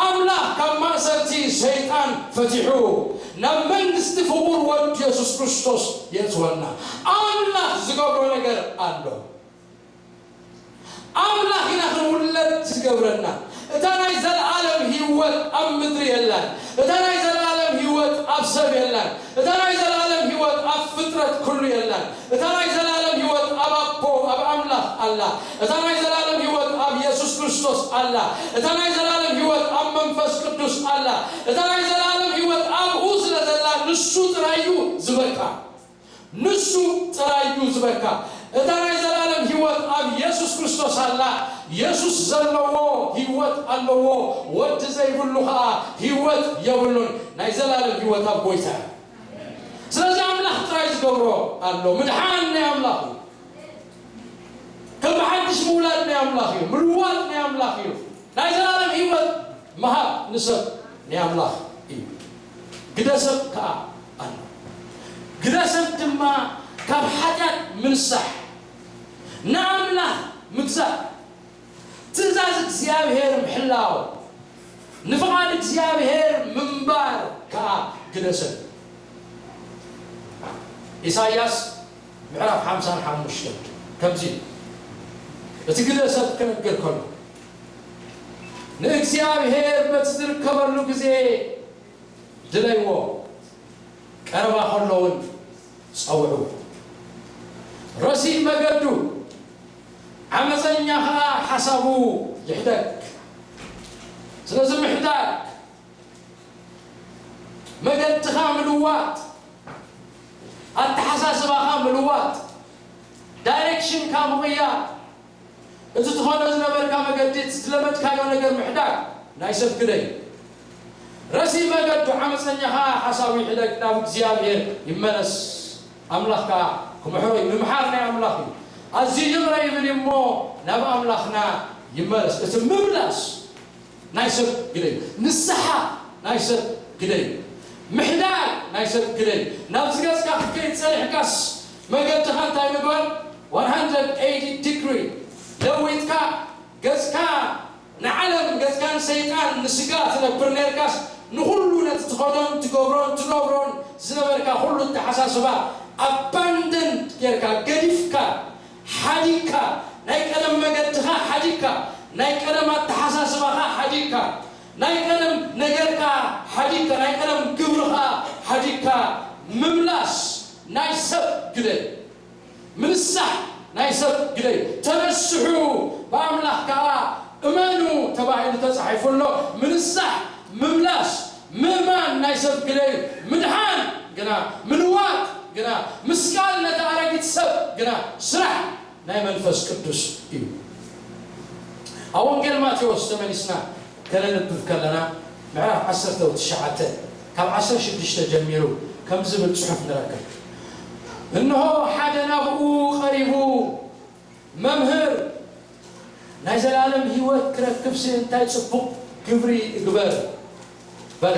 ኣምላኽ ካብ ማእሰርቲ ሰይጣን ፈቲሑ ናብ መንግስቲ ፍቑር ወዱ የሱስ ክርስቶስ የእትወና። ኣምላኽ ዝገብሮ ነገር ኣሎ። ኣምላኽ ኢና ክንውለድ ዝገብረና። እታ ናይ ዘለኣለም ህይወት ኣብ ምድሪ የላን። እታ ናይ ዘለኣለም ህይወት ኣብ ሰብ የላን። እታ ናይ ዘለኣለም ህይወት ኣብ ፍጥረት ኩሉ የላን። እታ ናይ ዘለኣለም ህይወት ኣብ ኣቦ፣ ኣብ ኣምላኽ ኣላ። እታ ናይ ዘለኣለም ህይወት ኣብ የሱስ ክርስቶስ ኣላ። እታ ናይ ዘለኣለም ህይወት ኣብ መንፈስ ቅዱስ ኣላ። እታ ናይ ዘለኣለም ህይወት ኣብኡ ስለ ዘላ ንሱ ጥራይ እዩ ዝበካ። ንሱ ጥራይ እዩ ዝበካ። እታ ናይ ዘለኣለም ህይወት ኣብ የሱስ ክርስቶስ ኣላ። የሱስ ዘለዎ ህይወት ኣለዎ። ወዲ ዘይብሉ ኸኣ ህይወት የብሉን። ናይ ዘለኣለም ህይወት ኣብ ጎይታ እዩ። ስለዚ ኣምላኽ ጥራይ ዝገብሮ ኣሎ። ምድሓን ናይ ኣምላኽ እዩ። ከም ሓድሽ ምውላድ ናይ ኣምላኽ እዩ። ምልዋጥ ናይ ኣምላኽ እዩ። ናይ ዘለኣለም ህይወት ምሃብ ንሰብ ናይ ኣምላኽ እዩ። ግደ ሰብ ከኣ ኣሎ። ግደ ሰብ ድማ ካብ ሓጢኣት ምንሳሕ፣ ንኣምላኽ ምግዛእ፣ ትእዛዝ እግዚኣብሔር ምሕላው፣ ንፍቓድ እግዚኣብሔር ምንባር ከኣ ግደ ሰብ። ኢሳይያስ ምዕራፍ ሓምሳን ሓሙሽተን ከምዚ እዩ። እቲ ግደ ሰብ ክነግር ከሎ፣ ንእግዚኣብሔር በቲ ዝርከበሉ ግዜ ድለይዎ፣ ቀረባ ከሎ እውን ጸውዕዎ። ረሲእ መገዱ፣ ዓመፀኛ ኸዓ ሓሳቡ ይሕደግ። ስለዚ ምሕዳግ፣ መገድኻ ምልዋጥ፣ ኣተሓሳስባኻ ምልዋጥ፣ ዳይሬክሽንካ ምቕያር፣ እቲ ትኸዶ ዝነበርካ መገዲ፣ እቲ ዝለመድካዮ ነገር ምሕዳግ ናይ ሰብ ግደ እዩ። ረሲእ መገዱ ዓመፀኛ ኸዓ ሓሳቡ ይሕደግ፣ ናብ እግዚኣብሔር ይመለስ። ኣምላኽ ከኣ ክምሕሮ እዩ። ምምሓር ናይ ኣምላኽ እዩ። ኣዝዩ ይቕረ ይብል እዩ እሞ ናብ ኣምላኽና ይመለስ። እቲ ምምላስ ናይ ሰብ ግደ እዩ። ንስሓ ናይ ሰብ ግደ እዩ። ምሕዳግ ናይ ሰብ ግደ እዩ። ናብዚ ገጽካ ክትከይድ ጸኒሕካስ መገድኻ እንታይ ምግባር? One hundred eighty degree ለዊጥካ ገጽካ ንዓለም፣ ገጽካ ንሰይጣን፣ ንስጋ ትነብር ኔርካስ፣ ንኹሉ ነቲ ትኸዶን ትገብሮን ትነብሮን ዝነበርካ ኩሉ ኣተሓሳስባ ኣባንደን ጌርካ፣ ገዲፍካ፣ ሓዲግካ፣ ናይ ቀደም መገድኻ ሓዲግካ፣ ናይ ቀደም ኣተሓሳስባኻ ሓዲግካ፣ ናይ ቀደም ነገርካ ሓዲግካ፣ ናይ ቀደም ግብርኻ ሓዲግካ ምምላስ ናይ ሰብ ግደ። ምንሳሕ ናይ ሰብ ግደ እዩ። ተነስሑ፣ ብኣምላኽ ከኣ እመኑ ተባሂሉ ተጻሒፉ ኣሎ። ምንሳሕ፣ ምምላስ፣ ምእማን ናይ ሰብ ግደ እዩ። ምድሓን ግና፣ ምልዋጥ ግና፣ ምስቃል ነቲ ኣረጊት ሰብ ግና ስራሕ ናይ መንፈስ ቅዱስ እዩ። ኣብ ወንጌል ማቴዎስ ተመሊስና ከነንብብ ከለና፣ ምዕራፍ ዓሰርተ ወትሽዓተ ካብ ዓሰርተ ሽዱሽተ ጀሚሩ ከም ዝብል ጽሑፍ ንረክብ። እንሆ ሓደ ናብኡ ቀሪቡ፣ "መምህር፣ ናይ ዘላለም ህይወት ክረክብሲ እንታይ ጽቡቕ ግብሪ እግበር?" በለ።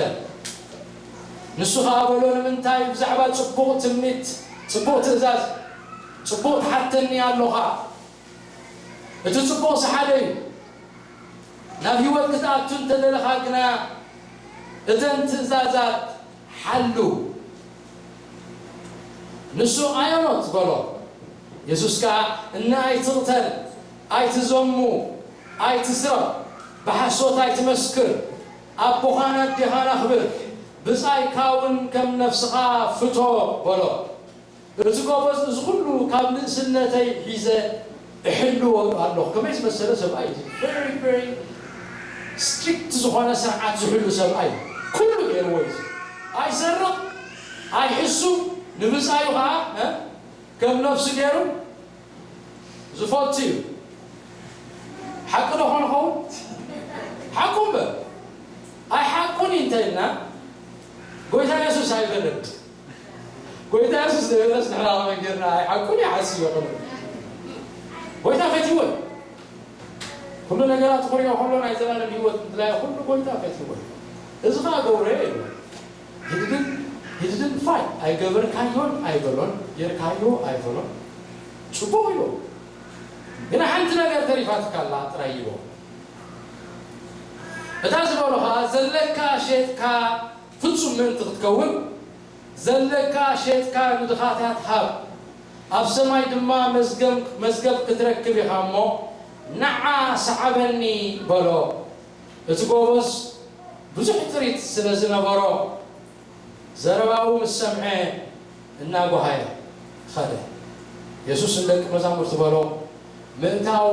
ንሱ ኸኣ በሎ፣ "ንምንታይ ብዛዕባ ጽቡቕ ትምኒት፣ ጽቡቕ ትእዛዝ፣ ጽቡቕ ትሓተኒ ኣሎኻ? እቲ ጽቡቕሲ ሓደ እዩ። ናብ ህይወት ክትኣቱ እንተደለኻ ግና እተን ትእዛዛት ሓሉ።" ንሱ፣ "ኣየኖት?" በሎ። የሱስ ከኣ፣ "እነ ኣይትቕተል፣ ኣይትዘሙ፣ ኣይትስረቕ፣ ብሓሶት ኣይትመስክር፣ ኣቦኻን ኣዴኻን ኣኽብር፣ ብጻይካ እውን ከም ነፍስኻ ፍቶ" በሎ። እቲ ጎበዝ እዚ ኩሉ ካብ ንእስነተይ ሒዘ እሕልዎ ኣለኹ። ከመይ ዝመሰለ ሰብኣይ እዩ። Very, very strict ዝኾነ ስርዓት ዝሕሉ ሰብኣይ እዩ። ኩሉ ገይርዎ እዩ። ኣይሰርቕ፣ ኣይሕሱ፣ ንብጻዩ ኸዓ ከም ነፍሱ ገይሩ ዝፈቱ እዩ። ሓቂ ዶ ኾን ኸውን? ሓቁ እምበር። ኣይ ሓቁን እዩ እንተ ኢልና ጎይታ የሱስ ኣይበለን። ጎይታ የሱስ ዘይበለስ ንሕና ከመይ ጌርና ኣይ ሓቁን እዩ ሓስዮ ኾነ። ጎይታ ፈትይዎ እዩ። ኩሉ ነገራት ክሪኦ ከሎ ናይ ዘላለም ህይወት ምድላዮ ኩሉ ጎይታ ፈትይዎ እዩ። እዚ ኸዓ ገብረ እዩ። He didn't, he didn't fight. ኣይገበርካዮን ኣይበሎን፣ ጌርካዮ ኣይበሎን። ጽቡቕ ኢሉ። ግና ሓንቲ ነገር ተሪፋትካ ኣላ ጥራይ ኢሉ። እታ ዝበሎ ኸዓ ዘለካ ሸጥካ ፍጹም ምእንቲ ክትከውን ዘለካ ሸጥካ ንድኻታት ሃብ፣ ኣብ ሰማይ ድማ መዝገብ ክትረክብ ኢኻ እሞ ንዓ ሰዓበኒ በሎ። እቲ ጎበዝ ብዙሕ ጥሪት ስለ ዝነበሮ ዘረባኡ ምስ ሰምዐ እናጓሃየ ኸደ። የሱስ ንደቂ መዛሙርቱ በሎም፣ ምእንታው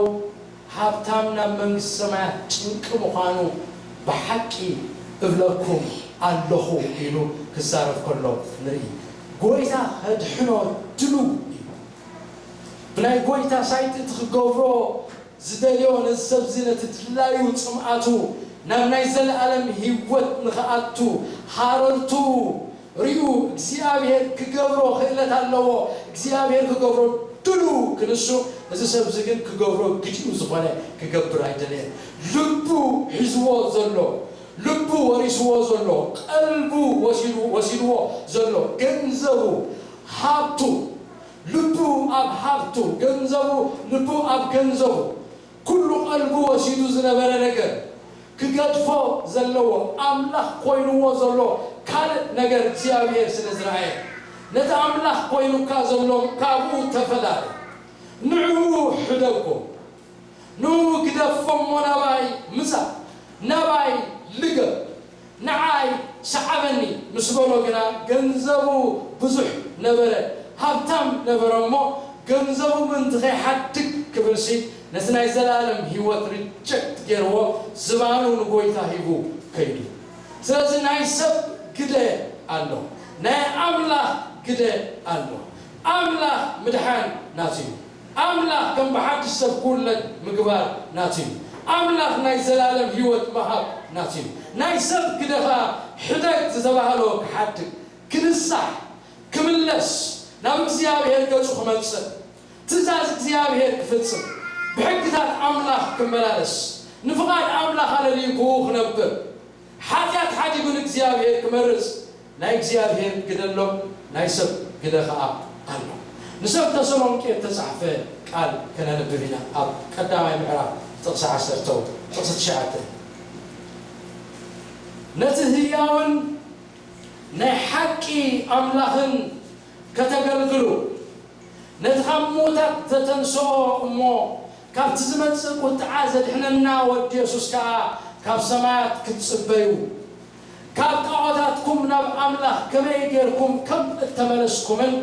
ሃብታም ናብ መንግስቲ ሰማያት ጭንቂ ምዃኑ ብሓቂ እብለኩም ኣለኹ ኢሉ ክዛረብ ከሎ ንርኢ። ጎይታ ከድሕኖ ድሉው እዩ። ብናይ ጎይታ ሳይት እቲ ክገብሮ ዝደልዮ ነዚ ሰብዚ ነቲ ድላዩ ጽምኣቱ ናብ ናይ ዘለኣለም ህይወት ንኽኣቱ ሃረርቱ ርዩ እግዚኣብሔር ክገብሮ ክእለት ኣለዎ። እግዚኣብሔር ክገብሮ ድሉ ክንሱ እዚ ሰብዚ ግን ክገብሮ ግዲኡ ዝኾነ ክገብር ኣይደለየን። ልቡ ሒዝዎ ዘሎ ልቡ ወሪስዎ ዘሎ ቀልቡ ወሲድዎ ዘሎ ገንዘቡ ሃብቱ ልቡ ኣብ ሃብቱ ገንዘቡ ልቡ ኣብ ገንዘቡ ኩሉ ቀልቡ ወሲዱ ዝነበረ ነገር ክገድፎ ዘለዎ ኣምላኽ ኮይንዎ ዘሎ ካልእ ነገር እግዚኣብሔር ስለ ዝረኣየ ነቲ ኣምላኽ ኮይኑካ ዘሎ ካብኡ ተፈላለ ንዕኡ ሕደጎ ንኡ ግደፎ እሞ ናባይ ምጻእ፣ ናባይ ልገብ፣ ንዓይ ሰዓበኒ ምስ በሎ ግና ገንዘቡ ብዙሕ ነበረ፣ ሃብታም ነበረ እሞ ገንዘቡ ምእንቲ ከይሓድግ ክብልሲ ነቲ ናይ ዘለኣለም ህይወት ሪጀክት ገይርዎ ዝባኑ ንጎይታ ሂቡ ከይዱ። ስለዚ ናይ ሰብ ግደ ኣሎ፣ ናይ ኣምላኽ ግደ ኣሎ። ኣምላኽ ምድሓን ናቱ እዩ። ኣምላኽ ከም ብሓድሽ ሰብ ክውለድ ምግባር ናቱ እዩ። ኣምላኽ ናይ ዘላለም ህይወት ምሃብ ናቱ እዩ። ናይ ሰብ ግደ ኸኣ ሕደግ ዝተባህሎ ክሓድግ፣ ክንሳሕ፣ ክምለስ፣ ናብ እግዚኣብሔር ገጹ ክመጽእ፣ ትእዛዝ እግዚኣብሔር ክፍጽም፣ ብሕግታት ኣምላኽ ክመላለስ፣ ንፍቓድ ኣምላኽ ኣለልዩ ብኡ ክነብር፣ ሓጢኣት ሓዲጉ ንእግዚኣብሔር ክመርጽ ናይ እግዚኣብሔር ግደ ኣሎ፣ ናይ ሰብ ግደ ኸኣ ኣሎ። ንሰብ ተሰሎንቄ እተጻሕፈ ቃል ከነንብብ ኢና። ኣብ ቀዳማይ ምዕራፍ ጥቕሲ ዓሰርተ ጥቕሲ ትሽዓተ፣ ነቲ ህያውን ናይ ሓቂ ኣምላኽን ከተገልግሉ፣ ነቲ ካብ ምዉታት ዘተንስኦ እሞ ካብቲ ዝመጽእ ቁጥዓ ዘድሕነና ወዲ የሱስ ከኣ ካብ ሰማያት ክትጽበዩ፣ ካብ ጣዖታትኩም ናብ ኣምላኽ ከመይ ጌርኩም ከም እተመለስኩምን፣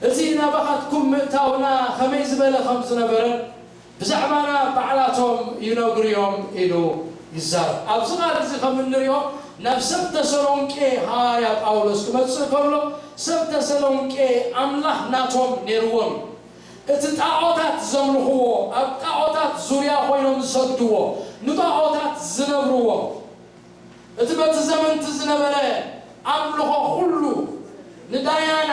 እቲ ናባኻትኩም ምእታውና ኸመይ ዝበለ ኸም ዝነበረን ብዛዕባና ባዕላቶም ይነግሩ እዮም ኢሉ ይዛረብ። ኣብዚ ቓል እዚ ከም እንሪኦ ናብ ሰብ ተሰሎንቄ ሃዋርያ ጳውሎስ ክመጽእ ከሎ ሰብ ተሰሎንቄ ኣምላኽ ናቶም ነይርዎም እዩ። እቲ ጣዖታት ዘምልኽዎ፣ ኣብ ጣዖታት ዙርያ ኮይኖም ዝሰግድዎ፣ ንጣዖታት ዝነብርዎ፣ እቲ በቲ ዘመንቲ ዝነበረ ኣምልኾ ኩሉ ንዳያና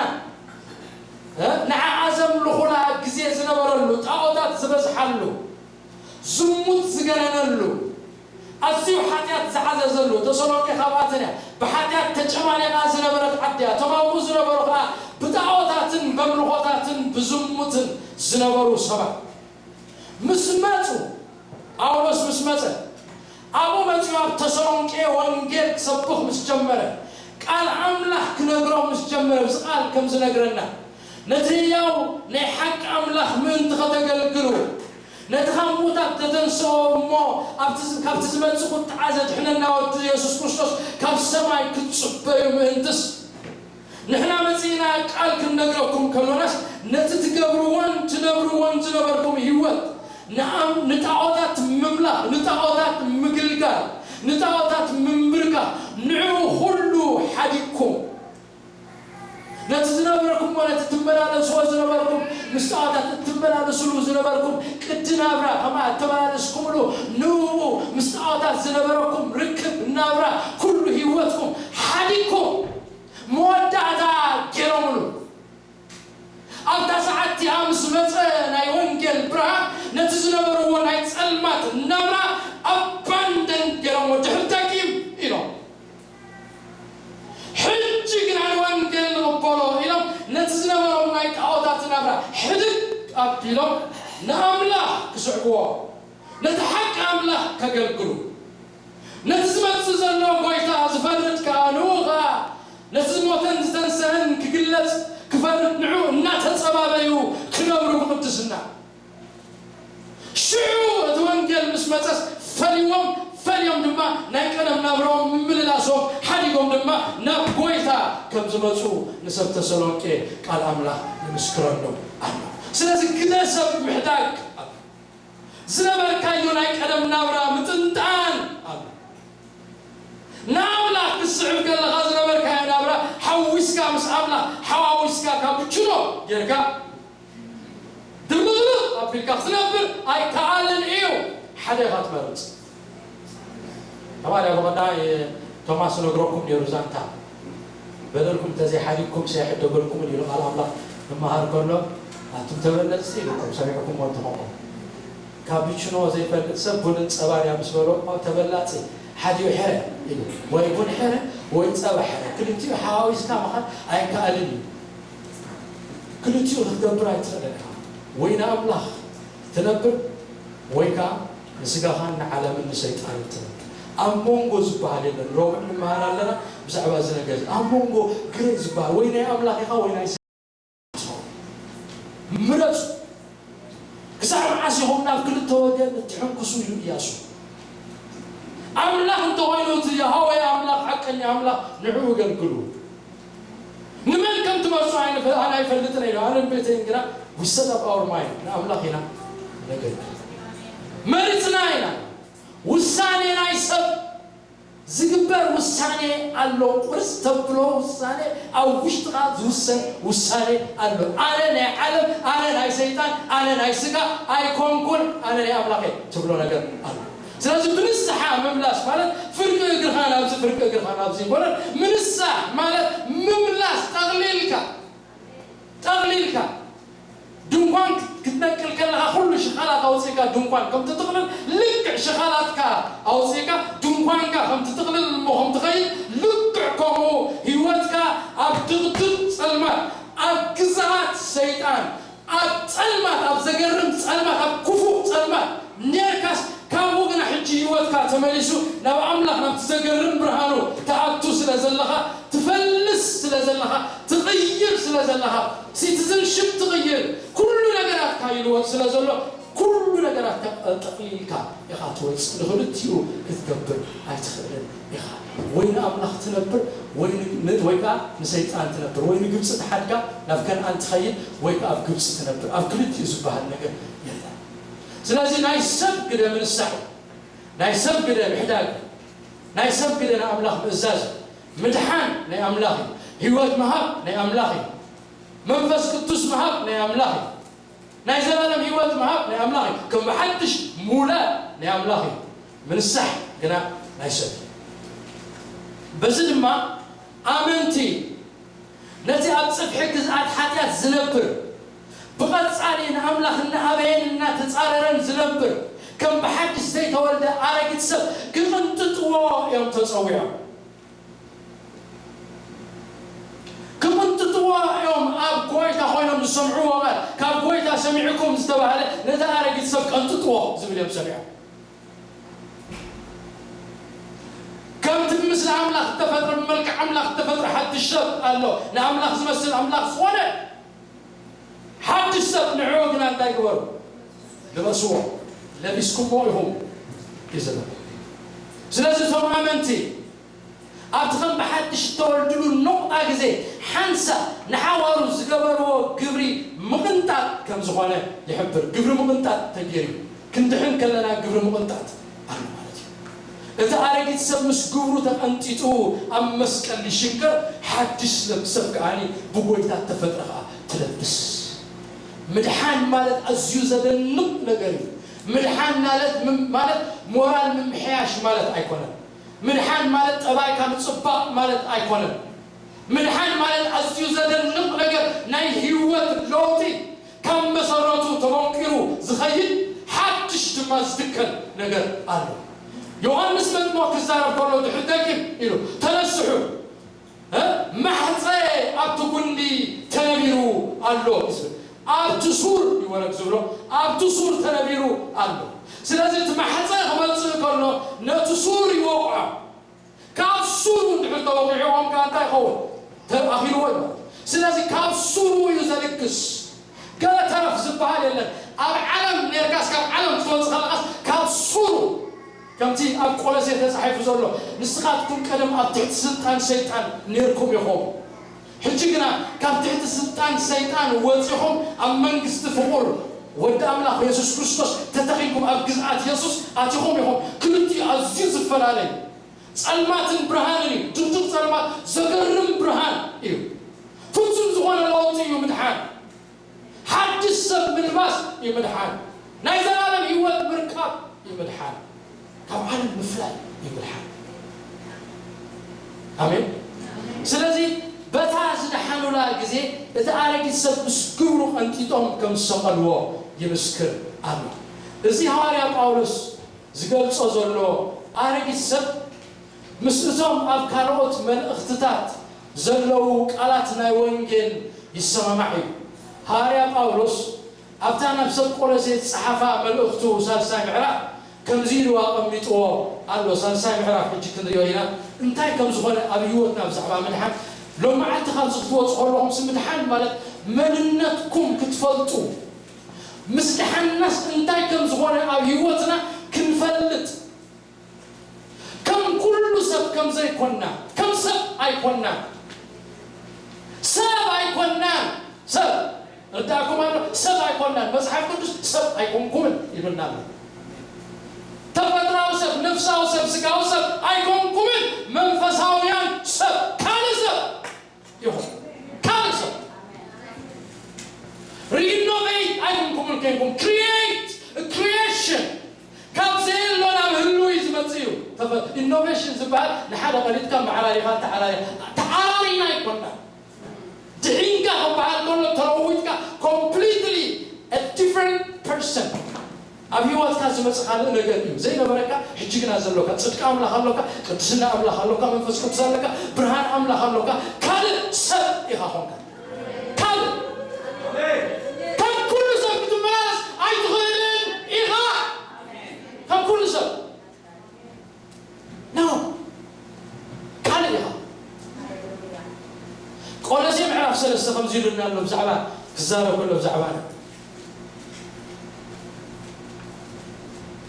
ንዓኣ ዘምልኹላ ግዜ ዝነበረሉ ጣዖታት ዝበዝሓሉ ዝሙት ዝገነነሉ ኣዝዩ ሓጢኣት ዝዓዘዘሉ ተሰሎንቄ ካብኣተን እያ። ብሓጢኣት ተጨማሊቓ ዝነበረት ዓዲ እያ። እቶም ኣብኡ ዝነበሩ ከዓ ብጣዖታትን በምልኾታትን ብዝሙትን ዝነበሩ ሰባት ምስ መፁ ጳውሎስ ምስ መጸ ኣብኡ መጺኡ ኣብ ተሰሎንቄ ወንጌል ክሰብኽ ምስ ጀመረ ቃል ኣምላኽ ክነግሮም ምስ ጀመረ ብዚ ቃል ከም ዝነግረና ነቲ ህያው ናይ ሓቂ ኣምላኽ ምእንቲ ኸተገልግሉ ነቲ ካብ ሙታት ዘተንስኦ እሞ ኣብቲ ካብቲ ዝመጽእ ቁጥዓ ዘድሕነና ወዲ የሱስ ክርስቶስ ካብ ሰማይ ክትጽበዩ ምእንትስ ንሕና መጺእና ቃል ክንነግረኩም ከሎናስ፣ ነቲ ትገብርዎን ትነብርዎን ዝነበርኩም ህይወት፣ ንኣም-፣ ንጣዖታት ምምላኽ፣ ንጣዖታት ምግልጋል፣ ንጣዖታት ምንብርካኽ፣ ንዕኡ ኩሉ ሓዲግኩም፣ ነቲ ዝነበርኩምዎ፣ ነቲ ትመላለስዎ ዝነበርኩም፣ ምስ ጣዖታት እትመላለስሉ ዝነበርኩም ቅዲ ናብራ፣ ከምኣ እተመላለስኩምሉ፣ ንእኡ ምስ ጣዖታት ዝነበረኩም ርክብ ናብራ፣ ኩሉ ህይወትኩም ሓዲግኩም፣ መወዳእታ ገይሮምሉ። ኣብታ ሰዓት እቲኣ ምስ መጸ ናይ ወንጌል ብርሃን፣ ነቲ ዝነበርዎ ናይ ጸልማት ናብራ ኣባንደን ገይሮምዎ፣ ድሕሪ ደጊም ኢሎም። ሕጂ ግና ንወንጌል ንቕበሎ ኢሎም፣ ነቲ ዝነበሮም ናይ ጣዖታት ናብራ ሕድግ ኣቢሎም፣ ንኣምላኽ ክስዕብዎ፣ ነቲ ሓቂ ኣምላኽ ከገልግሉ፣ ነቲ ዝመጽእ ዘሎ ጐይታ ዝፈርድ ከኣ፣ ንኡ ኸኣ ነቲ ዝሞተን ዝተንስአን ክግለጽ ክፈርድ፣ ንዑ እናተጸባበዩ ክነብሩ ብቕድስና። ሽዑ እቲ ወንጌል ምስ መጸስ ፈሊዎም፣ ፈሊዮም ድማ ናይ ቀደም ናብራኦም ምምልላሶም ሓዲጎም ድማ ናብ ጐይታ ከም ዝመጹ ንሰብ ተሰሎንቄ ቃል ኣምላኽ ይምስክረሎም ኣሎ። ስለዚ ግደ ሰብ ምሕዳግ ኣሎ። ዝነበርካዮ ናይ ቀደም ናብራ ምጥንጣን ኣሎ። ንኣምላኽ ክትስዕብ ከለኻ ዝነበርካዮ ናብራ ሓዊስካ፣ ምስ ኣምላኽ ሓዋዊስካ ካብ ብችሎ ጌርካ ድብልቕልቕ ኣቢልካ ክትነብር ኣይከኣልን እዩ። ሓደ ኢኻ ትመርጽ። ተማሪ ኣብ ቐዳማይ ቶማስ ነግረኩም ነይሩ ዛንታ። በደልኩም እንተዘይሓዲግኩም ሰይሕደገልኩምን ኢሉ ቃል ኣምላኽ ክመሃር ከሎ፣ ኣቱም ተበለጽቲ ኢልኩም ሰሚዕኩምዎ እንተኾንኩም። ካፒችኖ ዘይፈልጥ ሰብ ቡንን ጸባን እያ ምስ በሎ፣ "ኦ፣ ተበላጺ፣ ሓዲኡ ሕረ" ኢሉ። ወይ ቡን ሕረ፣ ወይ ጸባ ሕረ። ክልቲኡ ሓዋዊስካ ምኻድ ኣይከኣልን እዩ። ክልቲኡ ክትገብር ኣይትኽእልን ኢኻ። ወይ ንኣምላኽ ትነብር፣ ወይ ከኣ ንስጋኻን ንዓለምን ንሰይጣንን ትነብር። ኣብ መንጎ ዝበሃል የለን። ረቡዕ ንመሃር ኣለና ብዛዕባ እዚ ነገር እዚ። ኣብ መንጎ ግረ ዝበሃል፣ ወይ ናይ ኣምላኽ ኢኻ፣ ወይ ናይ ምረጹ። ክሳብ መዓስ ኢኹም ናብ ክልተ ወገን እትሕንክሱ? ኢሉ እያሱ። ኣምላኽ እንተኾይኑ እቲ የሆዋ ኣምላኽ፣ ሓቀኛ ኣምላኽ፣ ንዕኡ ኣገልግሉ። ንመን ከም ትመርጹ ኣይንፈ-፣ ኣነ ኣይፈልጥን ኢሉ። ኣነን ቤተይን ግና we set up our mind፣ ንኣምላኽ ኢና ነገልግል። መሪጽና ኢና። ውሳኔ ናይ ሰብ ዝግበር ውሳኔ ኣሎ። ቁርጽ ተብሎ ውሳኔ፣ ኣብ ውሽጥኻ ዝውሰን ውሳኔ ኣሎ። ኣነ ናይ ዓለም፣ ኣነ ናይ ሰይጣን፣ ኣነ ናይ ስጋ ኣይኮንኩን፣ ኣነ ናይ ኣምላኽ እየ ትብሎ ነገር ኣሎ። ስለዚ ብንስሓ ምምላስ ማለት ፍርቂ እግርኻ ናብዚ፣ ፍርቂ እግርኻ ናብዚ ይኮነን። ምንሳሕ ማለት ምምላስ፣ ጠቕሊልካ፣ ጠቕሊልካ ድንኳን ክትነቅል ከለኻ፣ ኩሉ ሽኻላት ኣውጺእካ ድንኳን ከም ትጥቕልል፣ ልክዕ ሽኻላትካ ኣውጺእካ፣ ድንኳንካ ከም ትጥቕልል እሞ ከም ትኸይድ፣ ልክዕ ከምኡ ህይወትካ ኣብ ድቕድቕ ጸልማት፣ ኣብ ግዝኣት ሰይጣን፣ ኣብ ጸልማት፣ ኣብ ዘገርም ጸልማት፣ ኣብ ክፉእ ጸልማት ኔርካስ፣ ካብኡ ግና ሕጂ ህይወትካ ተመሊሱ ናብ ኣምላኽ፣ ናብቲ ዘገርም ብርሃኑ ትኣቱ ስለ ዘለኻ፣ ትፈልስ ስለ ዘለኻ፣ ትቕይር ስለ ዘለኻ፣ ሲቲዝንሽፕ ትቕይር፣ ኩሉ ነገራትካ ይልወጥ ስለ ዘሎ፣ ኩሉ ነገራትካ ጠቕሊልካ ኢኻ ትወጽእ። ንኽልቲኡ ክትገብር ኣይትኽእልን ኢኻ። ወይ ንኣምላኽ ትነብር፣ ወይ ን-፣ ን-፣ ወይ ከኣ ንሰይጣን ትነብር። ወይ ንግብጺ ትሓድጋ ናብ ከነኣን ትኸይድ፣ ወይ ከኣ ኣብ ግብጺ ትነብር። ኣብ ክልቲኡ ዝበሃል ነገር የለን። ስለዚ ናይ ሰብ ግደ ምንሳሕ እዩ። ናይ ሰብ ግደ ምሕዳግ እዩ። ናይ ሰብ ግደ ንኣምላኽ ምእዛዝ እዩ። ምድሓን ናይ ኣምላኽ እዩ። ህይወት ምሃብ ናይ ኣምላኽ እዩ። መንፈስ ቅዱስ ምሃብ ናይ ኣምላኽ እዩ። ናይ ዘላለም ህይወት ምሃብ ናይ ኣምላኽ እዩ። ከም ብሓድሽ ምውላድ ናይ ኣምላኽ እዩ። ምንሳሕ ግና ናይ ሰብ እዩ። በዚ ድማ ኣመንቲ፣ ነቲ ኣብ ጽፍሒ ግዝኣት ሓጢኣት ዝነብር፣ ብቐጻሊ ንኣምላኽ እናኣበየን እናተጻረረን ዝነብር፣ ከም ብሓድሽ ዘይተወልደ ኣረጊት ሰብ ክቕንጥጥዎ እዮም ተጸዊዖም። ክቕንጥጥዎ እዮም። ኣብ ጐይታ ኮይኖም ዝሰምዕዎ ቃል፣ ካብ ጐይታ ሰሚዕኩም ዝተባህለ፣ ነቲ ኣረጊት ሰብ ቀንጥጥዎ ዝብል እዮም ሰሚዖም። ከምቲ ብምስሊ ኣምላኽ እተፈጥረ፣ ብመልክዕ ኣምላኽ እተፈጥረ ሓድሽ ሰብ ኣሎ። ንኣምላኽ ዝመስል ኣምላኽ ዝኾነ ሓድሽ ሰብ፣ ንዕኡ ግና እንታይ ግበሩ? ልበስዎ፣ ለቢስኩምዎ ኢኹም እዩ ዝብል። ስለዚ እቶም ኣመንቲ ኣብቲ ከም ብሓድሽ እተወልድሉ ነቑጣ ግዜ ሓንሳእ ንሓዋሩ ዝገበርዎ ግብሪ ምቕንጣጥ ከም ዝኾነ ይሕብር። ግብሪ ምቕንጣጥ ተገይሩ ክንድሕን ከለና ግብሪ ምቕንጣጥ ኣሎ ማለት እዩ። እቲ ኣረጊት ሰብ ምስ ግብሩ ተቐንጢጡ ኣብ መስቀል ይሽንከር፣ ሓድሽ ሰብ ከኣ ብጎይታ ተፈጥረ ከኣ ትለብስ። ምድሓን ማለት ኣዝዩ ዘደንቕ ነገር እዩ። ምድሓን ማለት ምም- ማለት ሞራል ምምሕያሽ ማለት ኣይኮነን። ምድሓን ማለት ጠባይካ ምጽባቕ ማለት ኣይኮነን። ምድሓን ማለት ኣዝዩ ዘደንቕ ነገር፣ ናይ ህይወት ለውጢ፣ ካብ መሰረቱ ተቦንቂሩ ዝኸይድ ሓድሽ ድማ ዝትከል ነገር ኣሎ። ዮሃንስ መጥምቕ ክዛረብ ከሎ ድሕሪ ደጊም ኢሉ ተነስሑ፣ እ፣ ማሕፀ ኣብቲ ጉንዲ ተነቢሩ ኣሎ እዩ ዝብል። ኣብቲ ሱር ይወረድ ዝብሎ ኣብቲ ሱር ተነቢሩ ኣሎ። ስለዚ እቲ ማሕፀ ክመፅእ ከሎ ነቲ ሱር ይወቕዖ። ካብ ሱሩ እንድሕር ተወቂዕዎም ከኣ እንታይ ይኸውን? ተኣኺልዎ እዩ። ስለዚ ካብ ሱሩ እዩ ዘልግስ። ገለ ተረፍ ዝበሃል የለን። ኣብ ዓለም ኔርካስ ካብ ዓለም ክትወጽእ ከለኻስ ካብ ሱሩ፣ ከምቲ ኣብ ቆሎሴ ተጻሒፉ ዘሎ፣ ንስኻትኩም ቀደም ኣብ ትሕቲ ስልጣን ሰይጣን ኔርኩም ኢኹም፣ ሕጂ ግና ካብ ትሕቲ ስልጣን ሰይጣን ወጺኹም ኣብ መንግስቲ ፍቑር ወዲ ኣምላኽ የሱስ ክርስቶስ ተተኺልኩም ኣብ ግዝኣት የሱስ ኣቲኹም ኢኹም። ክልቲኡ ኣዝዩ ዝፈላለ እዩ። ጸልማትን ብርሃንን እዩ። ድቅድቅ ጸልማት ዘገርም ብርሃን እዩ። ፍጹም ዝኾነ ለውጢ እዩ ምድሓን። ሓድሽ ሰብ ምልባስ እዩ ምድሓን። ናይ ዘላለም ህይወት ምርካብ እዩ ምድሓን። ካብ ዓለም ምፍላይ እዩ ምድሓን። ኣሜን። ስለዚ በታ ዝደሓኑላ ግዜ እቲ ኣረጊት ሰብ ምስ ግብሩ ቀንጢጦም ከም ዝሰቐልዎ ይምስክር ኣሎ። እዚ ሃዋርያ ጳውሎስ ዝገልጾ ዘሎ ኣረጊት ሰብ ምስ እቶም ኣብ ካልኦት መልእኽትታት ዘለዉ ቃላት ናይ ወንጌል ይሰማማዕ እዩ። ሃዋርያ ጳውሎስ ኣብታ ናብ ሰብ ቆሎሴ ዝጸሓፋ መልእኽቱ ሳልሳይ ምዕራፍ ከምዚ ኢሉ ኣቐሚጥዎ ኣሎ። ሳልሳይ ምዕራፍ ሕጂ ክንሪኦ ኢና። እንታይ ከም ዝኾነ ኣብ ህይወትና ብዛዕባ ምድሓን ሎመዓልቲ ካብዚ ክትወጹ ከለኹም ሲ ምድሓን ማለት መንነትኩም ክትፈልጡ ምስ ደሓንናስ እንታይ ከም ዝኾነ ኣብ ህይወትና ክንፈልጥ ከም ኩሉ ሰብ ከም ዘይኮንና፣ ከም ሰብ ኣይኮንናን። ሰብ ኣይኮንናን። ሰብ ርዳእኩም ኣሎ። ሰብ ኣይኮንናን። መጽሓፍ ቅዱስ ሰብ ኣይኮንኩምን ይብልና ኣሎ። ተፈጥራዊ ሰብ፣ ነፍሳዊ ሰብ፣ ስጋዊ ሰብ ኣይኮንኩምን። መንፈሳውያን ሰብ፣ ካልእ ሰብ ይኹን ካልእ ሰብ ሪኢኖቬት ኣይኮንኩምን። ከይንኩም ክሪኤት ክሪኤሽን ካብ ዘየሎ ናብ ህሉው እዩ ዝመጽእ እዩ። ኢኖቬሽን ዝበሃል ንሓደ ቀሊጥካ መዓራሪኻ ተዓራሪ ተዓራሪና ኣይኮንና። ድሒንካ ክበሃል ከሎ ተለዊጥካ ኮምፕሊትሊ ዲፍረንት ፐርሰን ኣብ ህይወትካ ዝመጽእ ካልእ ነገር እዩ ዘይነበረካ። ሕጂ ግና ዘሎካ ጽድቂ ኣምላኽ ኣሎካ፣ ቅድስና ኣምላኽ ኣሎካ፣ መንፈስ ቅዱስ ኣሎካ፣ ብርሃን ኣምላኽ ኣሎካ፣ ካልእ ሰብ ኢኻ ኾንካ። ካልእ ካብ ኩሉ ሰብ ክትመላለስ ኣይትኽእልን ኢኻ። ካብ ኩሉ ሰብ ኖ፣ ካልእ ኢኻ። ቆሎሴ ምዕራፍ ሰለስተ ከምዚ ኢሉና ኣሎ ብዛዕባ ክዛረብ ከሎ ብዛዕባ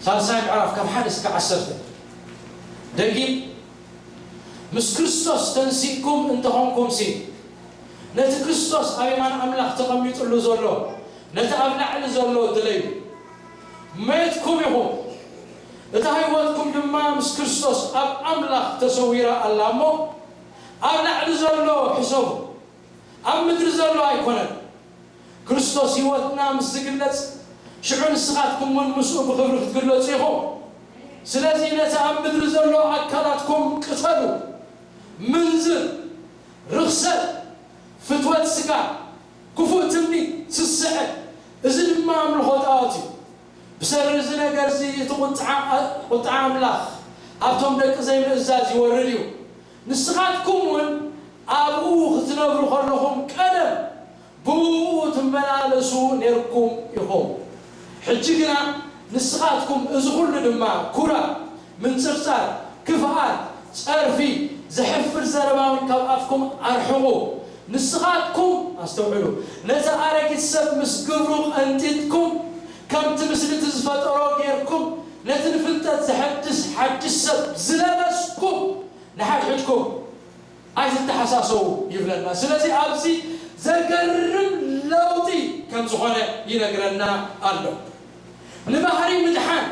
ሳልሳይ ምዕራፍ ካብ ሓደ እስከ ዓሰርተ ደጊም ምስ ክርስቶስ ተንሲእኩም እንተኾንኩምሲ ነቲ ክርስቶስ ኣብ የማን ኣምላኽ ተቐሚጥሉ ዘሎ ነቲ ኣብ ላዕሊ ዘሎ ድለዩ። ሜትኩም ኢኹም፣ እታ ህይወትኩም ድማ ምስ ክርስቶስ ኣብ ኣምላኽ ተሰዊራ ኣላ እሞ ኣብ ላዕሊ ዘሎ ሕሰቡ፣ ኣብ ምድሪ ዘሎ ኣይኮነን። ክርስቶስ ህይወትና ምስ ዝግለጽ ሽዑ ንስኻትኩም እውን ምስኡ ብኽብሪ ክትግለጹ ኢኹም። ስለዚ ነቲ ኣብ ምድሪ ዘሎ ኣካላትኩም ቅተሉ፣ ምንዝር፣ ርኽሰት፣ ፍትወት ስጋ፣ ክፉእ ትምኒት፣ ስስዐ፣ እዚ ድማ ኣምልኾ ጣዖት እዩ። ብሰሪ እዚ ነገር እዚ እቲ ቁጥዓ ኣምላኽ ኣብቶም ደቂ ዘይምእዛዝ ይወርድ እዩ። ንስኻትኩም እውን ኣብኡ ክትነብሩ ከለኹም ቀደም ብኡ ትመላለሱ ነርኩም ኢኹም። ሕጂ ግና ንስኻትኩም እዚ ኩሉ ድማ ኩራ፣ ምንጽርጻር፣ ክፍኣት፣ ጸርፊ፣ ዘሕፍር ዘረባውን ካብ ኣፍኩም ኣርሕቑ። ንስኻትኩም ኣስተውዕሉ፣ ነቲ ኣረጊት ሰብ ምስ ግብሩ ቀንጢጥኩም ከምቲ ምስሊቲ ዝፈጠሮ ጌርኩም ነቲ ንፍልጠት ዘሐድስ ሓድሽ ሰብ ዝለበስኩም ንሓድሕድኩም ኣይትተሓሳሰቡ ይብለና። ስለዚ ኣብዚ ዘገርም ለውጢ ከም ዝኾነ ይነግረና ኣሎ። ንባህሪ ምድሓን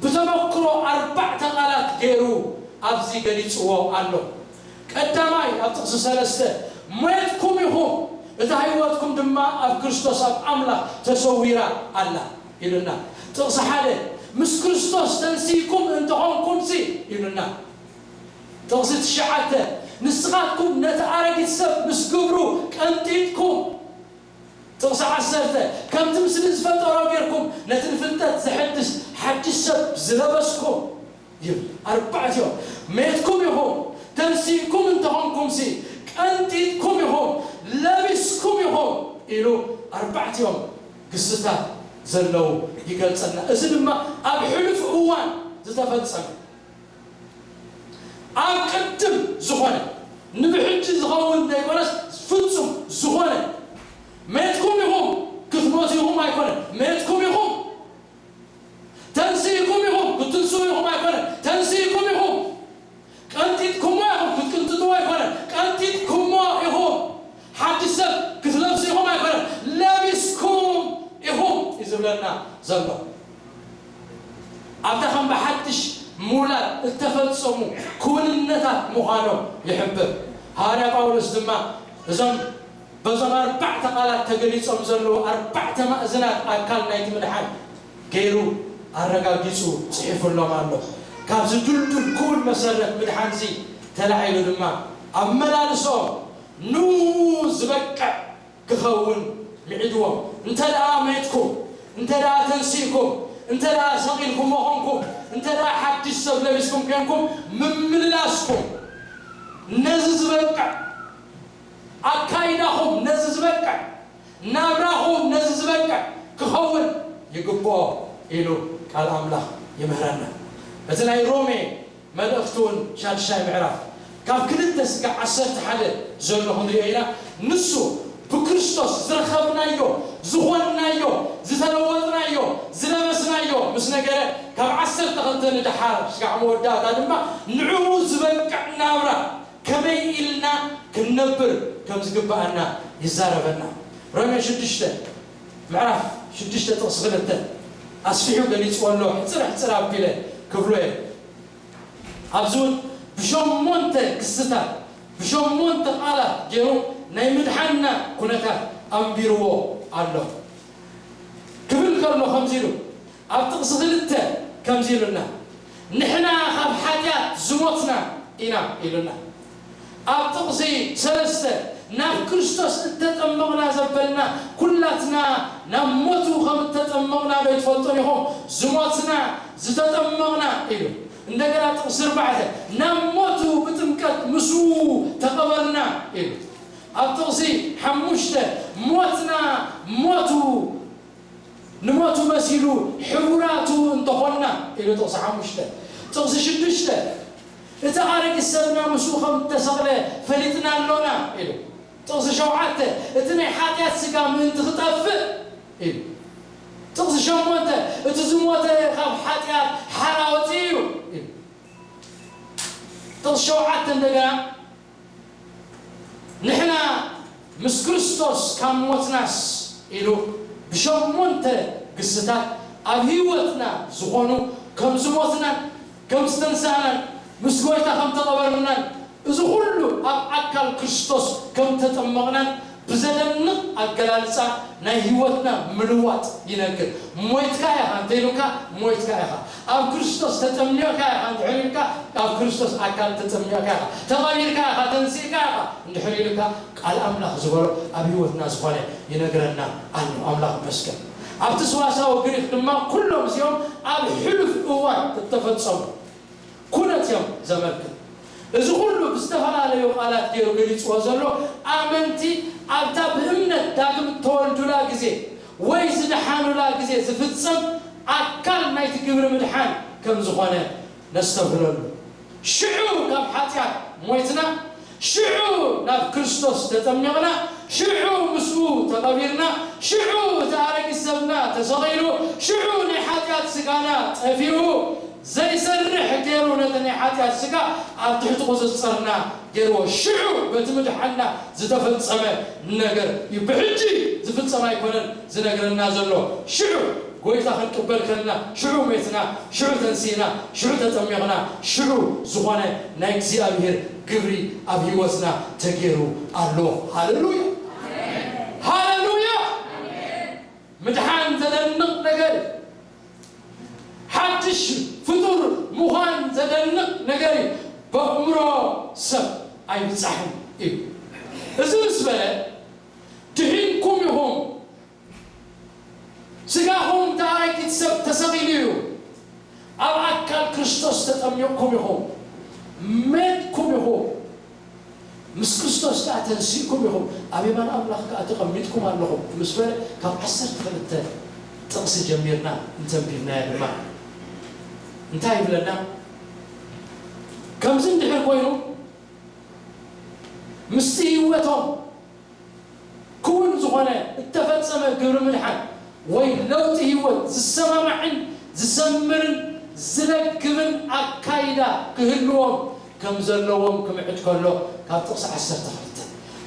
ብተመክሮ ኣርባዕተ ቃላት ገይሩ ኣብዚ ገሊጽዎ ኣሎ። ቀዳማይ ኣብ ጥቕሲ ሰለስተ፣ "ሞትኩም ኢኹም፣ እታ ህይወትኩም ድማ ኣብ ክርስቶስ ኣብ ኣምላኽ ተሰዊራ ኣላ" ኢሉና። ጥቕሲ ሓደ፣ "ምስ ክርስቶስ ተንሲእኩም እንተኾንኩምሲ" ኢሉና። ጥቕሲ ትሽዓተ፣ "ንስኻትኩም ነቲ ኣረጊት ሰብ ምስ ግብሩ ቀንጢጥኩም" ጥቕሲ ዓሰርተ፣ "ከምቲ ምስሊ ዝፈጠሮ ጌርኩም ነቲ ንፍልጠት ዘሐድስ ሓድሽ ሰብ ዝለበስኩም" ይብል። ኣርባዕቲኦም፣ "ሜትኩም ኢኹም፣ ተንሲእኩም እንተኾንኩምሲ፣ ቀንጢጥኩም ኢኹም፣ ለቢስኩም ኢኹም" ኢሉ ኣርባዕቲኦም ግስታት ዘለዉ ይገልጸልና። እዚ ድማ ኣብ ሕሉፍ እዋን ዝተፈጸመ፣ ኣብ ቅድም ዝኾነ፣ ንብሕጂ ዝኸውን ዘይኮነስ ፍጹም ዝኾነ፣ "ሜትኩም ኢኹም፣ ክትሞቱ ኢኹም" ኣይኮነን፣ "ሜትኩም ኢኹም፣ ተንሲእኩም ኢኹም፣ ክትንስኡ ኢኹም" ኣይኮነን፣ "ተንሲእኩም ኢኹም፣ ቀንጢጥኩሞ ኢኹም፣ ክትቅንጥጥዎ" ኣይኮነን፣ "ቀንጢጥኩሞ ኢኹም፣ ሓድሽ ሰብ ክትለብሱ ኢኹም" ኣይኮነን፣ "ለቢስኩም ኢኹም" እዩ ዝብለና ዘሎ። ኣብታ ከም ብሓድሽ ምውላድ እተፈጸሙ ክውንነታት ምዃኖም ይሕብር። ሃዋርያ ጳውሎስ ድማ እዞም፣ በዞም ኣርባዕተ ቃላት ተገሊጾም ዘለዉ ኣርባዕተ ማእዝናት ኣካል ናይቲ ምድሓን ገይሩ ኣረጋጊጹ ጽሒፉሎም ኣሎ። ካብዚ ድልዱል ክቡር መሰረት ምድሓንዚ ተላዒሉ ድማ ኣመላልሶ ንኡ ዝበቅዕ ክኸውን ምዒድዎም። እንተ ደኣ መይትኩም፣ እንተ ደኣ ተንሲእኩም፣ እንተ ደኣ ሰቒልኩሞ ኾንኩም፣ እንተ ደኣ ሓድሽ ሰብ ለቢስኩም ኬንኩም፣ ምምልላስኩም ነዚ ዝበቅዕ፣ ኣካይዳኹም ነዚ ዝበቅዕ፣ ናብራኹም ነዚ ዝበቅዕ ክኸውን ይግብኦ ኢሉ ቃል ኣምላኽ ይምህረና። እቲ ናይ ሮሜ መልእኽቲ እውን ሻድሻይ ምዕራፍ ካብ ክልተ ስጋዕ ዓሰርተ ሓደ ዘሎ ክንሪኦ ኢና። ንሱ ብክርስቶስ ዝረኸብናዮ፣ ዝኾንናዮ፣ ዝተለወጥናዮ፣ ዝለበስናዮ ምስ ነገረ፣ ካብ ዓሰርተ ክልተ ንደሓር ስጋዕ መወዳእታ ድማ ንዕኡ ዝበቅዕ ናብራ ከመይ ኢልና ክንነብር ከም ዝግብኣና ይዛረበና። ሮሜ ሽዱሽተ፣ ምዕራፍ ሽዱሽተ ጥቕሲ ክልተ ኣስፊሑ ገሊጽዎ ኣሎ። ሕጽር ሕጽር ኣቢለ ክብሎ እየ። ኣብዚ እውን ብሸሞንተ ክስታት፣ ብሸሞንተ ቃላት ገይሩ ናይ ምድሓንና ኩነታት ኣንቢርዎ ኣሎ። ክብል ከሎ ከምዚ ኢሉ፣ ኣብ ጥቕሲ ክልተ ከምዚ ኢሉና፣ "ንሕና ካብ ሓጢኣት ዝሞትና ኢና" ኢሉና። ኣብ ጥቕሲ ሰለስተ፣ "ናብ ክርስቶስ እተጠመቕና ዘበልና ኩላትና ናብ ሞቱ ከም እተጠመቕና ዶ ኣይትፈልጡን ኢኹም?" ዝሞትና፣ ዝተጠመቕና ኢሉ። እንደገና ጥቕሲ ኣርባዕተ፣ "ናብ ሞቱ ብጥምቀት ምስኡ ተቐበርና" ኢሉ። ኣብ ጥቕሲ ሓሙሽተ፣ "ሞትና ሞቱ፣ ንሞቱ መሲሉ ሕቡራቱ እንተኾንና" ኢሉ ጥቕሲ ሓሙሽተ። ጥቕሲ ሽዱሽተ፣ "እቲ ኣረጊት ሰብና ምስኡ ከም እተሰቕለ ፈሊጥና ኣሎና" ኢሉ። ጥቕሲ ሸውዓተ፣ "እቲ ናይ ሓጢኣት ስጋ ምእንቲ ክጠፍእ" ኢሉ። ጥቕሲ ሸሞንተ፣ "እቲ ዝሞተ ካብ ሓጢኣት ሓራ ወፂኡ" እዩ" ኢሉ። ጥቕሲ ሸውዓተ እንደገና፣ "ንሕና ምስ ክርስቶስ ካብ ሞትናስ" ኢሉ ብሸሞንተ ግስታት ኣብ ህይወትና ዝኾኑ ከም ዝሞትናን ከም ዝተንሳእናን ምስ ጎይታ ከም ተቐበርናን እዚ ኩሉ ኣብ ኣካል ክርስቶስ ከም ተጠመቕናን ብዘደንቕ ኣገላልጻ ናይ ህይወትና ምልዋጥ ይነግር። ሞይትካ ኢኻ እንተኢሉካ፣ ሞይትካ ኢኻ። ኣብ ክርስቶስ ተጠሚቕካ ኢኻ እንድሕር ኢልካ፣ ኣብ ክርስቶስ ኣካል ተጠሚቕካ ኢኻ። ተቐቢርካ ኢኻ፣ ተንሲእካ ኢኻ እንድሕር ኢልካ፣ ቃል ኣምላኽ ዝበሎ ኣብ ህይወትና ዝኾነ ይነግረና ኣሎ። ኣምላኽ ይመስገን። ኣብቲ ሰዋስው ግሪኽ ድማ ኩሎም እዚኦም ኣብ ሕሉፍ እዋን እተፈጸሙ ኩነት እዮም ዘመልክት። እዚ ኩሉ ብዝተፈላለዩ ቃላት ገይሩ ገሊጽዎ ዘሎ፣ ኣመንቲ ኣብታ ብእምነት ዳግም እተወልዱላ ግዜ ወይ ዝደሓኑላ ግዜ ዝፍጸም ኣካል ናይቲ ግብሪ ምድሓን ከም ዝኾነ ነስተብህለሉ። ሽዑ ካብ ሓጢኣት ሞይትና፣ ሽዑ ናብ ክርስቶስ ተጠሚቕና፣ ሽዑ ምስኡ ተቐቢርና፣ ሽዑ እቲ ኣረጊት ሰብና ተሰቒሉ፣ ሽዑ ናይ ሓጢኣት ስጋና ጠፊኡ፣ ዘይሰርሕ ገይሩ ነቲ ናይ ሓጢኣት ስጋ ኣብ ትሕቲ ቁጽጽርና ገይርዎ። ሽዑ በቲ ምድሓንና ዝተፈጸመ ነገር እዩ። ብሕጂ ዝፍጸም ኣይኮነን ዝነግረና ዘሎ። ሽዑ ጎይታ ክንቅበል ከለና፣ ሽዑ ሞትና፣ ሽዑ ተንሲእና፣ ሽዑ ተጠሚቕና፣ ሽዑ ዝኾነ ናይ እግዚኣብሔር ግብሪ ኣብ ህይወትና ተገይሩ ኣሎ። ሃሌሉያ! ሃሌሉያ! ምድሓን ዘደንቕ ነገር እዩ። ሓድሽ ፍጡር ምዃን ዘደንቕ ነገር እዩ። በእምሮ ሰብ ኣይብጻሕን እዩ። እዚ ምስ በለ፣ ድሒንኩም ኢኹም፣ ስጋኹም ተኣራጊት ሰብ ተሰቒሉ እዩ። ኣብ ኣካል ክርስቶስ ተጠሚቕኩም ኢኹም፣ መትኩም ኢኹም፣ ምስ ክርስቶስ ከኣ ተንሲእኩም ኢኹም፣ ኣብ የማን ኣምላኽ ከኣ ተቐሚጥኩም ኣለኹም ምስ በለ፣ ካብ ዓሰርተ ክልተ ጥቕሲ ጀሚርና እንተንቢብናዮ ድማ እንታይ ይብለና? ከምዚ እንድሕር ኮይኑ፣ ምስቲ ህይወቶም ክውን ዝኾነ እተፈጸመ ግብሪ ምድሓን ወይ ለውጢ ህይወት ዝሰማማዕን ዝሰምርን ዝለግብን ኣካይዳ ክህልዎም ከም ዘለዎም ክምዕድ ከሎ፣ ካብ ጥቕሲ ዓሰርተ ክልተ።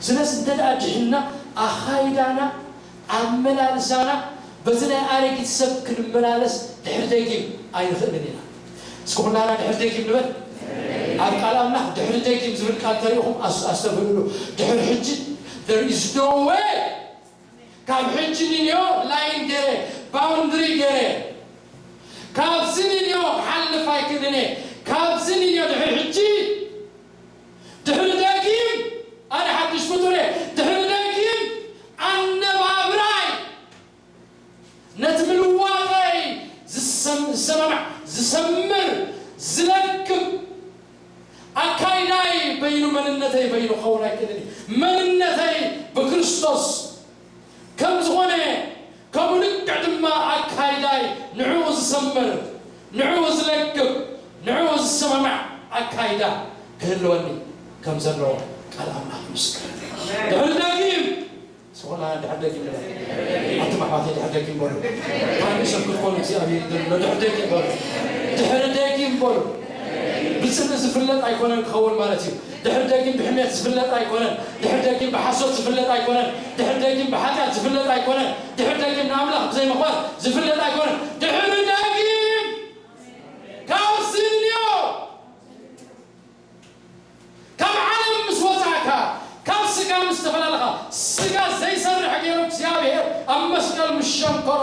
ስለዚ እንተ ደኣ ድሒንና፣ ኣኻይዳና፣ ኣመላልሳና በቲ ናይ ኣረጊት ሰብ ክንመላለስ ድሕሪ ደጊም ኣይንኽእልን ኢና። እስኪ ኩላና ድሕሪ ደጊም ንበል። ኣብ ቃል ኣምላኽ ድሕሪ ደጊም ዝብል ቃል ተሪእኹም ኣስ-፣ ኣስተብህልሉ። ድሕሪ ሕጂ፣ there is no way። ካብ ሕጂ ንንዮ ላይን ገይረ፣ ባውንድሪ ገይረ፣ ካብዚ ንንዮ ክሓልፍ ኣይክእልን እየ። ካብዚ ንንዮ ድሕሪ ሕጂ፣ ድሕሪ ደጊም ኣነ ሓድሽ ፍጡር እየ። ድሕሪ ደጊም ኣነባብራይ ነቲ ምልዋጠይ ዝሰም-፣ ዝሰማማዕ፣ ዝሰምር፣ ዝለግብ ኣካይዳይ በይኑ፣ መንነተይ በይኑ ክኸውን ኣይክእልን እዩ። መንነተይ ብክርስቶስ ከም ዝኾነ፣ ከምኡ ልክዕ ድማ ኣካይዳይ ንዕኡ ዝሰምር፣ ንዕኡ ዝለግብ፣ ንዕኡ ዝሰማማዕ ኣካይዳ ክህልወኒ ከም ዘለዎ ቃል ኣምላኽ ይምስክር። ድሕሪ ደጊም፣ ስኹላ ድሕሪ ደጊም ንበል። ኣቱም ኣሕዋተይ ድሕሪ ደጊም በሉ። ታኒ ሰብ ክትኮኑ እግዚኣብሔር ይደሊ ኣሎ። ድሕሪ ደጊም በሉ። ድሕሪ ደጊም በሉ። ብጽድቂ ዝፍለጥ ኣይኮነን ክኸውን ማለት እዩ። ድሕሪ ደጊም ብሕሜት ዝፍለጥ ኣይኮነን። ድሕሪ ደጊም ብሓሶት ዝፍለጥ ኣይኮነን። ድሕሪ ደጊም ብሓጢኣት ዝፍለጥ ኣይኮነን። ድሕሪ ደጊም ንኣምላኽ ብዘይምኽባር ዝፍለጥ ኣይኮነን። ድሕሪ ደጊም ካብ ስንዮ፣ ካብ ዓለም ምስ ወጻእካ፣ ካብ ስጋ ምስ ተፈላለኻ፣ ስጋ ዘይሰርሕ ገይሩ እግዚኣብሔር ኣብ መስቀል ምስ ሸንከሮ፣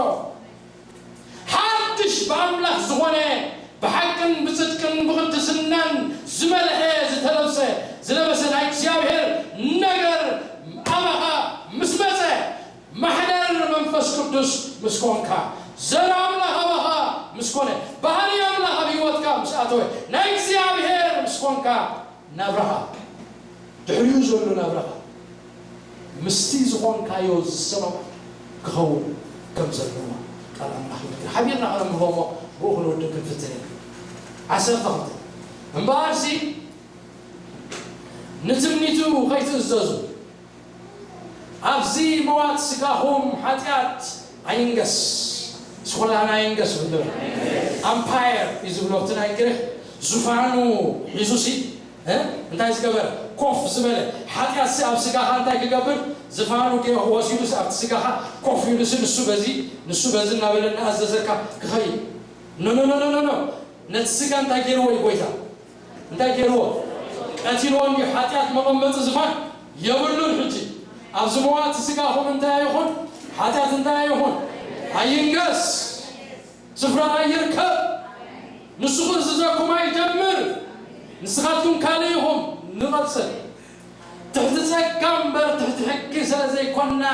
ሓድሽ ብኣምላኽ ዝኾነ፣ ብሓቅን ብጽድቅን ብቕድስናን ዝመልአ ዝተለብሰ፣ ዝለበሰ ናይ እግዚኣብሔር ነገር ኣባኻ ምስ መጸ፣ ማሕደር መንፈስ ቅዱስ ምስ ኮንካ፣ ዘር ኣምላኽ ኣባኻ ምስ ኮነ፣ ባህሪ ኣምላኽ ኣብ ህይወትካ ምስ ኣተወ፣ ናይ እግዚኣብሔር ምስ ኮንካ፣ ናብራኻ፣ ድሕሪኡ ዘሎ ናብራኻ ምስቲ ዝኾንካዮ ዝሰማማዕ ክኸውን ከም ዘለዎ ቃል ኣምላኽ ይነግር። ሓቢርና ከነንብቦ እሞ ብኡ ክንውድእ ክንፍትን ኢና። ዓሰርተ ክልተ። እምበኣርሲ ንትምኒቱ ከይትእዘዙ፣ ኣብዚ መዋቲ ስጋኹም ሓጢኣት ኣይንገስ። ስኹላና ኣይንገስ ንብል። ኣምፓየር እዩ ዝብሎ እቲ ናይ ግሪኽ። ዙፋኑ ሒዙሲ፣ እ? እንታይ ዝገበረ? ኮፍ ዝበለ። ሓጢኣትሲ ኣብ ስጋኻ እንታይ ክገብር? ዝፋኑ ገይሩ ወሲዱሲ ኣብቲ ስጋኻ ኮፍ ኢሉሲ ንሱ በዚ፣ ንሱ በዚ እናበለ እናኣዘዘካ ክኸይድ። ኖ፣ ኖ፣ ኖ፣ ኖ፣ ኖ፣ ኖ። ነቲ ስጋ እንታይ ገይርዎ እዩ ጎይታ? እንታይ ገይርዎ? ቀቲልዎ እንዲዩ። ሓጢኣት መቐመጢ ዝፋን የብሉን። ሕጂ ኣብዚ መዋቲ ስጋኹም እንታይ ኣይኹን? ሓጢኣት እንታይ ኣይኹን? ኣይንገስ። ስፍራ ኣይርከብ። ንሱ ክእዝዘኩም ኣይጀምር። ንስኻትኩም ካልእ ኢኹም። ንቐጽል። ትሕቲ ጸጋ እምበር ትሕቲ ሕጊ ስለ ዘይኮንና፣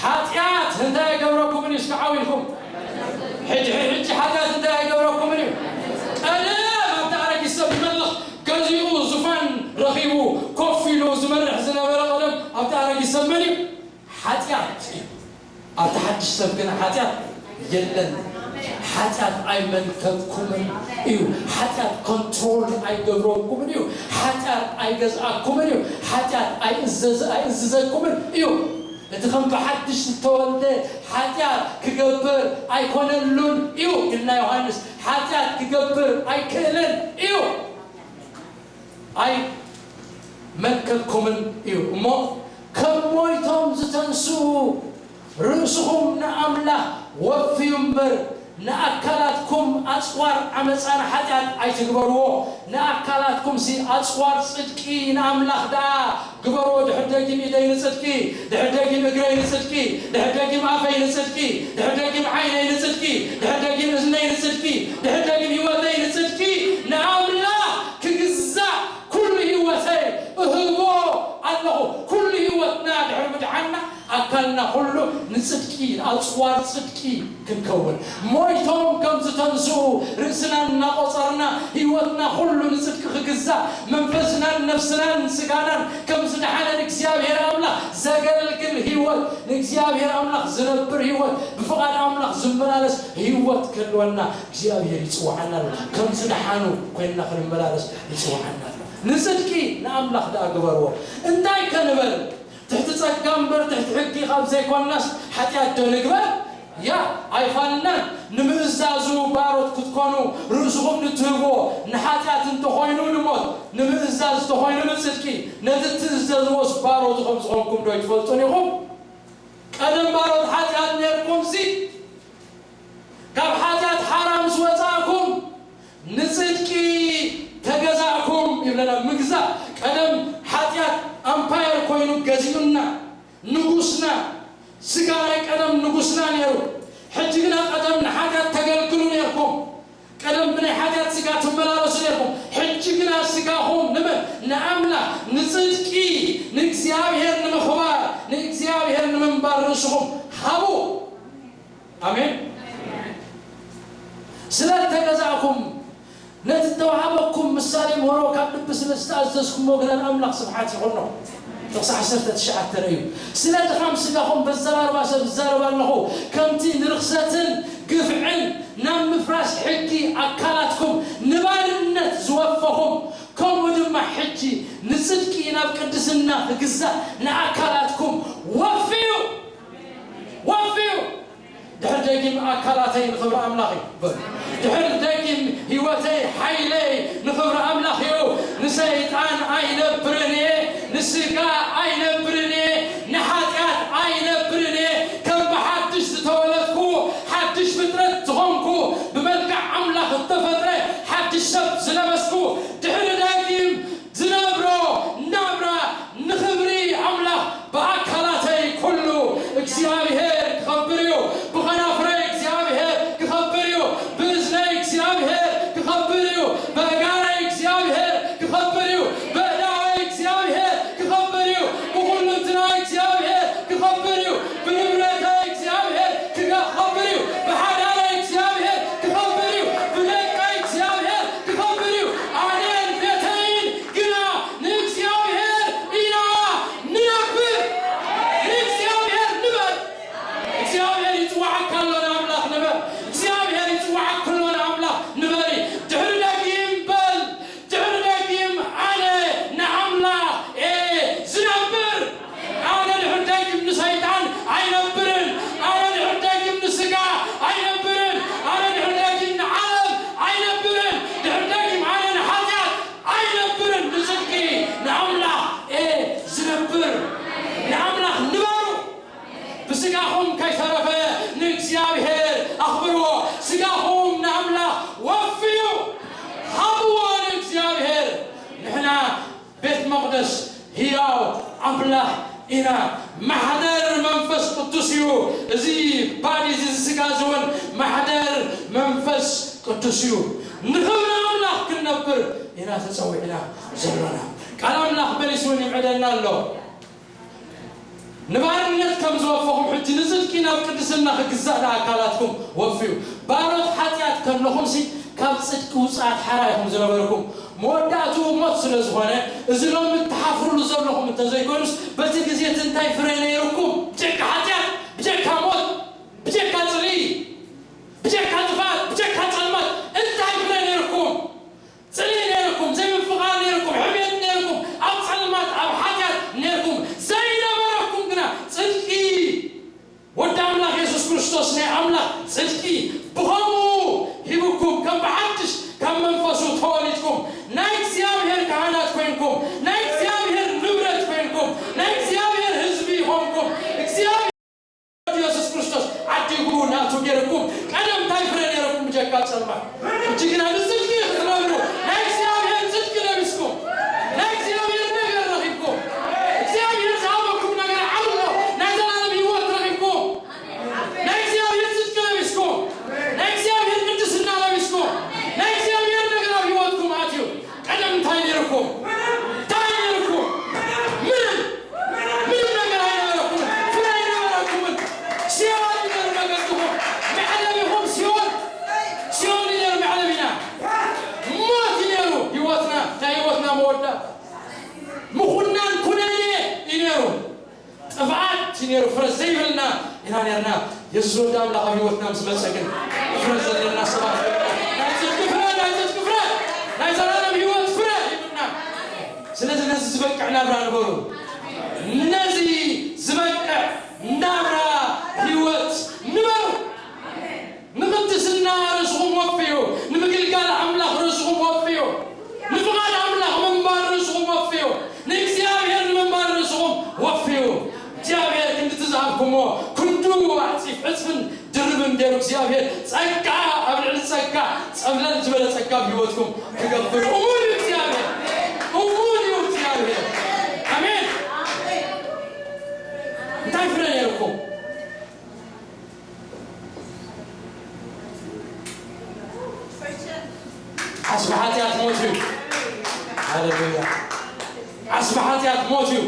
ሓጢኣት እንታይ ኣይገብረኩምን እዩ? እስከ ዓው ኢልኩም። ሕጂ፣ ሕጂ ሓጢኣት እንታይ ኣይገብረኩምን እዩ? ቀደም ኣብቲ ኣረጊት ሰብ ይመልኽ ገዚኡ ዙፋን ረኺቡ ኮፍ ኢሉ ዝመርሕ ዝነበረ ቀደም ኣብቲ ኣረጊት ሰብ መን እዩ? ሓጢኣት እዩ። ኣብቲ ሓድሽ ሰብ ግና ሓጢኣት የለን። ሓጢኣት ኣይመልከትኩምን እዩ። ሓጢኣት ኮንትሮል ኣይገብረኩምን እዩ። ሓጢኣት ኣይገዝኣኩምን እዩ። ሓጢኣት ኣይእዘዝ-፣ ኣይእዝዘኩምን እዩ። እቲ ከም ብሓድሽ ዝተወልደ ሓጢኣት ክገብር ኣይኮነሉን እዩ ኢልና ዮሃንስ። ሓጢኣት ክገብር ኣይክእልን እዩ። ኣይመልከልኩምን እዩ። እሞ ከም ሞይቶም ዝተንስኡ ርእስኹም ንኣምላኽ ወፍዩ እምበር፣ ንኣካላትኩም ኣጽዋር ዓመጻን ሓጢኣት ኣይትግበርዎ። ንኣካላትኩምሲ ኣጽዋር ጽድቂ ንኣምላኽ ደኣ ግበርዎ። ድሕር ደጊም ኢደይ ንጽድቂ፣ ድሕር ደጊም እግረይ ንጽድቂ፣ ድሕር ደጊም ኣፈይ ንጽድቂ፣ ድሕር ደጊም ዓይነይ ንጽድቂ፣ ድሕር ደጊም እዝነይ ንጽድቂ፣ ድሕር ደጊም ህይወተይ ንጽድቂ፣ ንኣምላኽ ክግዛእ ኩሉ ህይወተይ እህቦ ኣለኹ። ኩሉ ህይወትና ድሕሪ ምድሓንና ኣካልና ኩሉ ንጽድቂ፣ ኣጽዋር ጽድቂ ክንከውን፣ ሞይቶም ከም ዝተንስኡ ርእስና እናቖጸርና፣ ህይወትና ኩሉ ንጽድቂ ክግዛእ፣ መንፈስናን ነፍስናን ስጋናን ከም ዝደሓነ ንእግዚኣብሔር ኣምላኽ ዘገልግል ህይወት፣ ንእግዚኣብሔር ኣምላኽ ዝነብር ህይወት፣ ብፍቓድ ኣምላኽ ዝመላለስ ህይወት ክህልወና እግዚኣብሔር ይጽውዓና ኣሎ። ከም ዝደሓኑ ኮይንና ክንመላለስ ይጽውዓና ኣሎ። ንጽድቂ ንኣምላኽ ደኣ ግበርዎ። እንታይ ከ ንበል? ትሕቲ ጸጋ እምበር ትሕቲ ሕጊ ካብ ዘይኮንናስ ሓጢኣት ዶ ንግበር? ያ፣ ኣይፋልናን። ንምእዛዙ ባሮት ክትኮኑ ርእስኹም ንትህብዎ፣ ንሓጢኣት እንተኾይኑ ንሞት፣ ንምእዛዝ እንተኾይኑ ንጽድቂ፣ ነቲ እትእዘዝዎስ ባሮቱ ከም ዝኾንኩም ዶ ኣይትፈልጡን ኢኹም? ቀደም ባሮት ሓጢኣት ነርኩምሲ፣ ካብ ሓጢኣት ሓራ ምስ ወጻእኩም፣ ንጽድቂ ተገዛእኩም ይብለና። ምግዛእ፣ ቀደም ሓጢኣት ኣምፓየር ኮይኑ ገዚኡና፣ ንጉስና፣ ስጋ ናይ ቀደም ንጉስና ነይሩ። ሕጂ ግና ቀደም ንሓጢኣት ተገልግሉ ነርኩም። ቀደም ብናይ ሓጢኣት ስጋ ትመላለሱ ነርኩም። ሕጂ ግና ስጋኹም ንመን? ንኣምላኽ፣ ንጽድቂ፣ ንእግዚኣብሔር ንምኽባር፣ ንእግዚኣብሔር ንምንባር ርእስኹም ሃቡ። ኣሜን። ስለ እተገዛእኩም፣ ነቲ እተዋህበኩም ምሳሌ ምህሮ ካብ ልቢ ስለ ዝተኣዘዝኩምዎ ግና ንኣምላኽ ስብሓት ይኹኖ። ጥቕሲ ዓሰርተ ትሽዓተ እዩ። ስለ ድኻም ስጋኹም በዘራርባ ሰብ ዝዛረብ ኣለኹ፣ ከምቲ ንርኽሰትን ግፍዕን ናብ ምፍራስ ሕጊ ኣካላትኩም ንባርነት ዝወፈኹም፣ ከምኡ ድማ ሕጂ ንጽድቂ ናብ ቅድስና ክግዛእ ንኣካላትኩም ወፍዩ፣ ወፍዩ። ድሕር ደጊም ኣካላተይ ንኽብሪ ኣምላኽ እዩ። በሉ። ድሕር ደጊም ህይወተይ፣ ሓይለይ ንኽብሪ ኣምላኽ እዩ። ንሰይጣን ኣይነብርን እየ፣ ንስጋ ኣይነብርን እየ፣ ንሓጢኣት ኣይነብርን እየ። ከም ብሓድሽ ዝተወለድኩ፣ ሓድሽ ፍጥረት ዝኾንኩ፣ ብመልክዕ ኣምላኽ እተፈጥረ ሓድሽ ሰብ ዝለበስኩ፣ ድሕሪ ደጊም ዝነብሮ ናብራ ንኽብሪ ኣምላኽ ብኣካላተይ ኩሉ እግዚኣብሔር ክኸብር እዩ። ብኸናፍረይ እግዚኣብሔር ክኸብር እዩ። ብእዝነይ እግዚኣብሔር ክኸብር እዩ። በጋረይ እግዚኣብሔር ክኸብር እዩ። በእዳወይ እግዚኣብሔር ክኸብር እዩ። ብኹልንትናይ እግዚኣብሔር ክኸብር እዩ። ብንብረተይ እግዚኣብሔር ክኸብር እዩ። ብሓዳረይ እግዚኣብሔር ክኸብር እዩ። ብደቀይ እግዚኣብሔር ክኸብር እዩ። ኣነን ቤተይን ግና ንእግዚኣብሔር ኢና ንነብር። ንእግዚኣብሔር ንበር። እግዚኣብሔር ይጽዋዓካ ኣሎ ንኣምላኽ ንበር። እግዚኣብሔር ይጽዋዓካ ኣሎ ንኣምላኽ ንበሪ። ድሕሪ ደጊም በል። ድሕሪ ደጊም ኣነ ንኣምላኽ እየ ዝነብር። ኣነ ድሕሪ ደጊም ንሰይጣን ኣይነብርን። ኣነ ድሕሪ ደጊም ንስጋ ኣይነብርን። ኣነ ድሕሪ ደጊም ንዓለም ኣይነብርን። ድሕሪ ደጊም ኣነ ንሓጢኣት ኣይነብርን። ንጽድቂ ንኣምላኽ እየ ዝነብር። ንኣምላኽ ንበሩ። ብስጋኹም ከይተረፈ ንእግዚኣብሔር ኣኽብርዎ። ስጋኹም ንኣምላኽ ወፍዩ ሃብዎ ንእግዚኣብሔር። ንሕና ቤት መቕደስ ህያው ኣምላኽ ኢና። ማሕደር መንፈስ ቅዱስ እዩ። እዚ ባዲ እዚ፣ እዚ ስጋ እዚ እውን ማሕደር መንፈስ ቅዱስ እዩ። ንኽብሪ ኣምላኽ ክንነብር ኢና ተጸዊዕና ዘሎና። ቃል ኣምላኽ መሊሱ እውን ይምዕደና ኣሎ። ንባርነት ከም ዝወፈኹም ሕጂ ንጽድቂ ናብ ቅድስና ክግዛእ ንኣካላትኩም ወፍዩ። ባሮት ሓጢኣት ከለኹምሲ ካብ ጽድቂ ውጽኣት ሓራ ኢኹም ዝነበርኩም። መወዳእትኡ ሞት ስለ ዝኾነ፣ እዚ ሎሚ እትሓፍሩሉ ዘለኹም እንተዘይኮኑስ፣ በቲ ግዜ እቲ እንታይ ፍረ ነይርኩም? ብጀካ ሓጢኣት፣ ብጀካ ሞት፣ ብጀካ ጽልኢ፣ ብጀካ ጥፍኣት፣ ብጀካ ጸልማት እንታይ ፍረ ነይርኩም? ጽልኢ ነይርኩም፣ ዘይምፍቓር ነይርኩም፣ ሕሜት ነይርኩም፣ ኣብ ጸልማት፣ ኣብ ሓጢኣት ነይርኩም። ዘይነበረኩም ግና ጽድቂ ጸልማት። ሕጂ ግና ንጽድቂ ክትነብሩ፣ ናይ እግዚኣብሔር ጽድቂ ለቢስኩም፣ ናይ እግዚኣብሔር ነገር ረኺብኩም፣ እግዚኣብሔር ዝሃበኩም ነገር ዓብሎ፣ ናይ ዘላለም ህይወት ረኺብኩም፣ ናይ እግዚኣብሔር ጽድቂ ለቢስኩም፣ ናይ እግዚኣብሔር ቅድስና ለቢስኩም፣ ናይ እግዚኣብሔር ነገር ኣብ ህይወትኩም ኣትዩ። ቀደም እንታይ ነይርኩም? እንታይ ነይርኩም? ምንም፣ ምንም ነገር ኣይነበረኩም። ፍረ ኣይነበረኩምን። ሲኦል እዩ ነይሩ መገድኹም። መዕለቢኹም ሲኦል፣ ሲኦል እዩ ነይሩ መዕለቢና። ሞት እዩ ነይሩ ህይወትና፣ ናይ ህይወትና መወዳእታ። ምኹናን ኩነኔ እዩ ነይሩ። ጥፍኣት እዩ ነይሩ፣ ፍረ ዘይብልና ኢና ነርና። የሱስ ወዲ ኣምላኽ ኣብ ህይወትና ምስ መጸ ግን ፍረ ዘለና ሰባት ኮይና፣ ናይ ጽድቂ ፍረ፣ ናይ ጽድቂ ፍረ፣ ናይ ዘላለም ህይወት ፍረ ሂብና። ስለዚ ነዚ ዝበቅዕ ናብራ ንበሩ። ነዚ ዝበቅዕ ናብራ ህይወት ንበሩ። ንቕድስና ርእስኹም ወፍዩ፣ ንምግልጋል ኣምላኽ ርእስኹም ወፍዩ፣ ንፍቓድ ኣምላኽ ምንባር ርእስኹም ወፍዩ፣ ንእግዚኣብሔር ንምንባር ርእስኹም ወፍዩ። እግዚኣብሔር ክንዲ እቲ ዝሃብኩሞ ክንዱ ኣዕጺፍ ዕጽፍን ድርብን ገይሩ እግዚኣብሔር ጸጋ ኣብ ልዕሊ ጸጋ ጸብለል ዝበለ ጸጋ ኣብ ህይወትኩም ክገብር እሙን እዩ እግዚኣብሔር። እሙን እዩ እግዚኣብሔር። ኣሜን። እንታይ ፍረ ነይርኩም? ዓስቢ ሓጢኣት ሞት እዩ። ሃሌሉያ። ዓስቢ ሓጢኣት ሞት እዩ።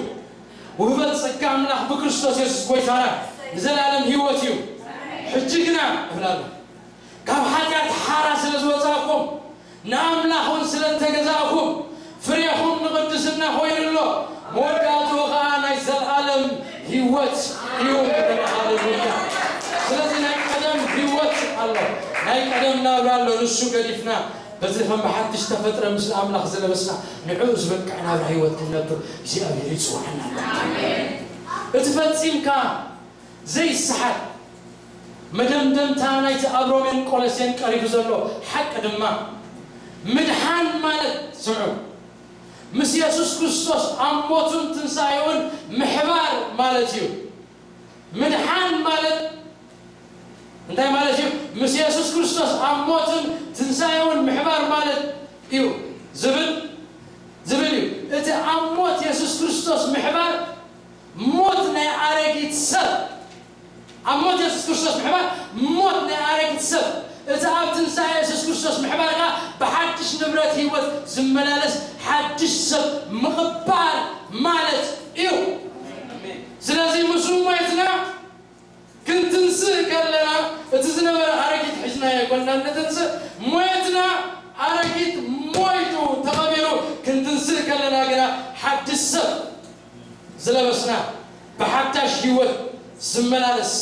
ውህበት ጸጋ ኣምላኽ ብክርስቶስ የሱስ ጎይታና ንዘላለም ህይወት እዩ። ሕጂ ግና እብላለሁ፣ ካብ ሓጢኣት ሓራ ስለ ዝወጻእኩም፣ ንኣምላኽ እውን ስለ እተገዛእኩም፣ ፍሬኹም ንቕድስና ኮይኑ ኣሎ፣ መወዳእትኡ ኸኣ ናይ ዘለኣለም ህይወት እዩ። ሃሌሉያ። ስለዚ ናይ ቀደም ህይወት ኣሎ፣ ናይ ቀደም ናብራ ኣሎ፣ ንሱ ገዲፍና በዚ ከም ብሓድሽ ተፈጥረ ምስሊ ኣምላኽ ዝለበስና ንዕኡ ዝበቅዕ ናብራ ህይወት ክንነብር እግዚኣብሔር ይጽውዓና ኣሎ። እቲ ፈጺምካ ዘይሰሓት መደምደምታ ናይቲ ኣብ ሮሜን ቆሎሴን ቀሪቡ ዘሎ ሓቂ ድማ፣ ምድሓን ማለት፣ ስምዑ፣ ምስ የሱስ ክርስቶስ ኣብ ሞቱን ትንሳኤኡን ምሕባር ማለት እዩ። ምድሓን ማለት እንታይ ማለት እዩ? ምስ የሱስ ክርስቶስ ኣብ ሞቱን ትንሳኤኡን ምሕባር ማለት እዩ ዝብል፣ ዝብል እዩ። እቲ ኣብ ሞት የሱስ ክርስቶስ ምሕባር፣ ሞት ናይ ኣረጊት ሰብ፣ ኣብ ሞት የሱስ ክርስቶስ ምሕባር ሞት ናይ ኣረጊት ሰብ፣ እቲ ኣብ ትንሳኤ የሱስ ክርስቶስ ምሕባር ከኣ ብሓድሽ ንብረት ህይወት ዝመላለስ ሓድሽ ሰብ ምቕባል ማለት እዩ። ስለዚ ምስኡ ሞይትና ክንትንስእ ከለና፣ እቲ ዝነበረ ኣረጊት ሒዝናዮ ኣይኮንና ንተንስእ፣ ሞትና ኣረጊት ሞይቱ ተቐቢሩ፣ ክንትንስእ ከለና ግና ሓድሽ ሰብ ዝለበስና፣ ብሓዳሽ ህይወት ዝመላለስ፣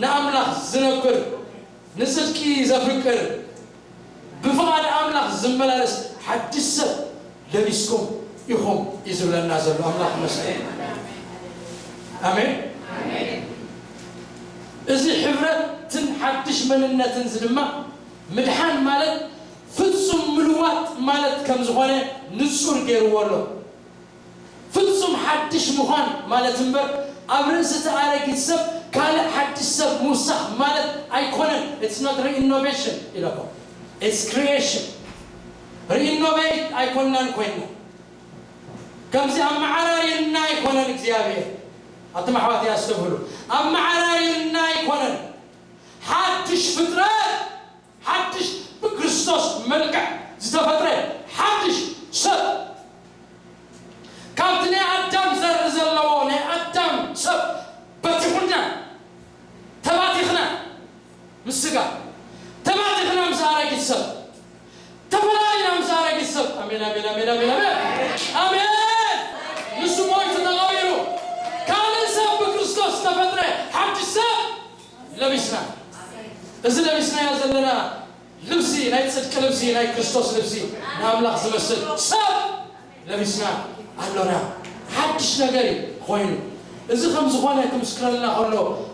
ንኣምላኽ ዝነብር፣ ንጽድቂ ዘፍቅር፣ ብፍቓድ ኣምላኽ ዝመላለስ ሓድሽ ሰብ ለቢስኩም ኢኹም እዩ ዝብለና ዘሎ። ኣምላኽ ይመስገን። ኣሜን። እዚ ሕብረትን ሓድሽ መንነትን እዚ ድማ፣ ምድሓን ማለት ፍጹም ምልዋጥ ማለት ከም ዝኾነ ንጹር ገይርዎ ኣሎ። ፍጹም ሓድሽ ምዃን ማለት እምበር፣ ኣብ ርእሲ እቲ ኣረጊት ሰብ ካልእ ሓድሽ ሰብ ምውሳኽ ማለት ኣይኮነን። It's not reinnovation ኢለኩም። It's creation። Reinnovate ኣይኮንናን ኮይንና። ከምዚ ኣመዓራርየና ኣይኮነን እግዚኣብሔር። ኣቱም ኣሕዋት ኣስተብህሉ። ኣመዓራርየና ኣይኮነን። ሓድሽ ፍጥረት፣ ሓድሽ ብክርስቶስ መልክዕ ዝተፈጥረ ሓድሽ ሰብ፣ ካብቲ ናይ ኣዳም ዘርኢ ዘለዎ ናይ ኣዳም ሰብ በቲኹና፣ ተባቲኽና፣ ምስ ስጋ ተባቲኽና፣ ምስ ኣረጊት ሰብ ተፈላሊና፣ ምስ ኣረጊት ሰብ። ኣሜን፣ ኣሜን፣ ኣሜን፣ ኣሜን፣ ኣሜን፣ ኣሜን። ንሱ ሞይቱ ተቐቢሩ፣ ካልእ ሰብ ብክርስቶስ ዝተፈጥረ ሓድሽ ሰብ ለቢስና። እዚ ለቢስናዮ ዘለና ልብሲ ናይ ጽድቂ ልብሲ፣ ናይ ክርስቶስ ልብሲ፣ ንኣምላኽ ዝመስል ሰብ ለቢስና ኣሎና። ሓድሽ ነገር እዩ ኮይኑ። እዚ ከም ዝኾነ ክምስክረልና ከሎ፣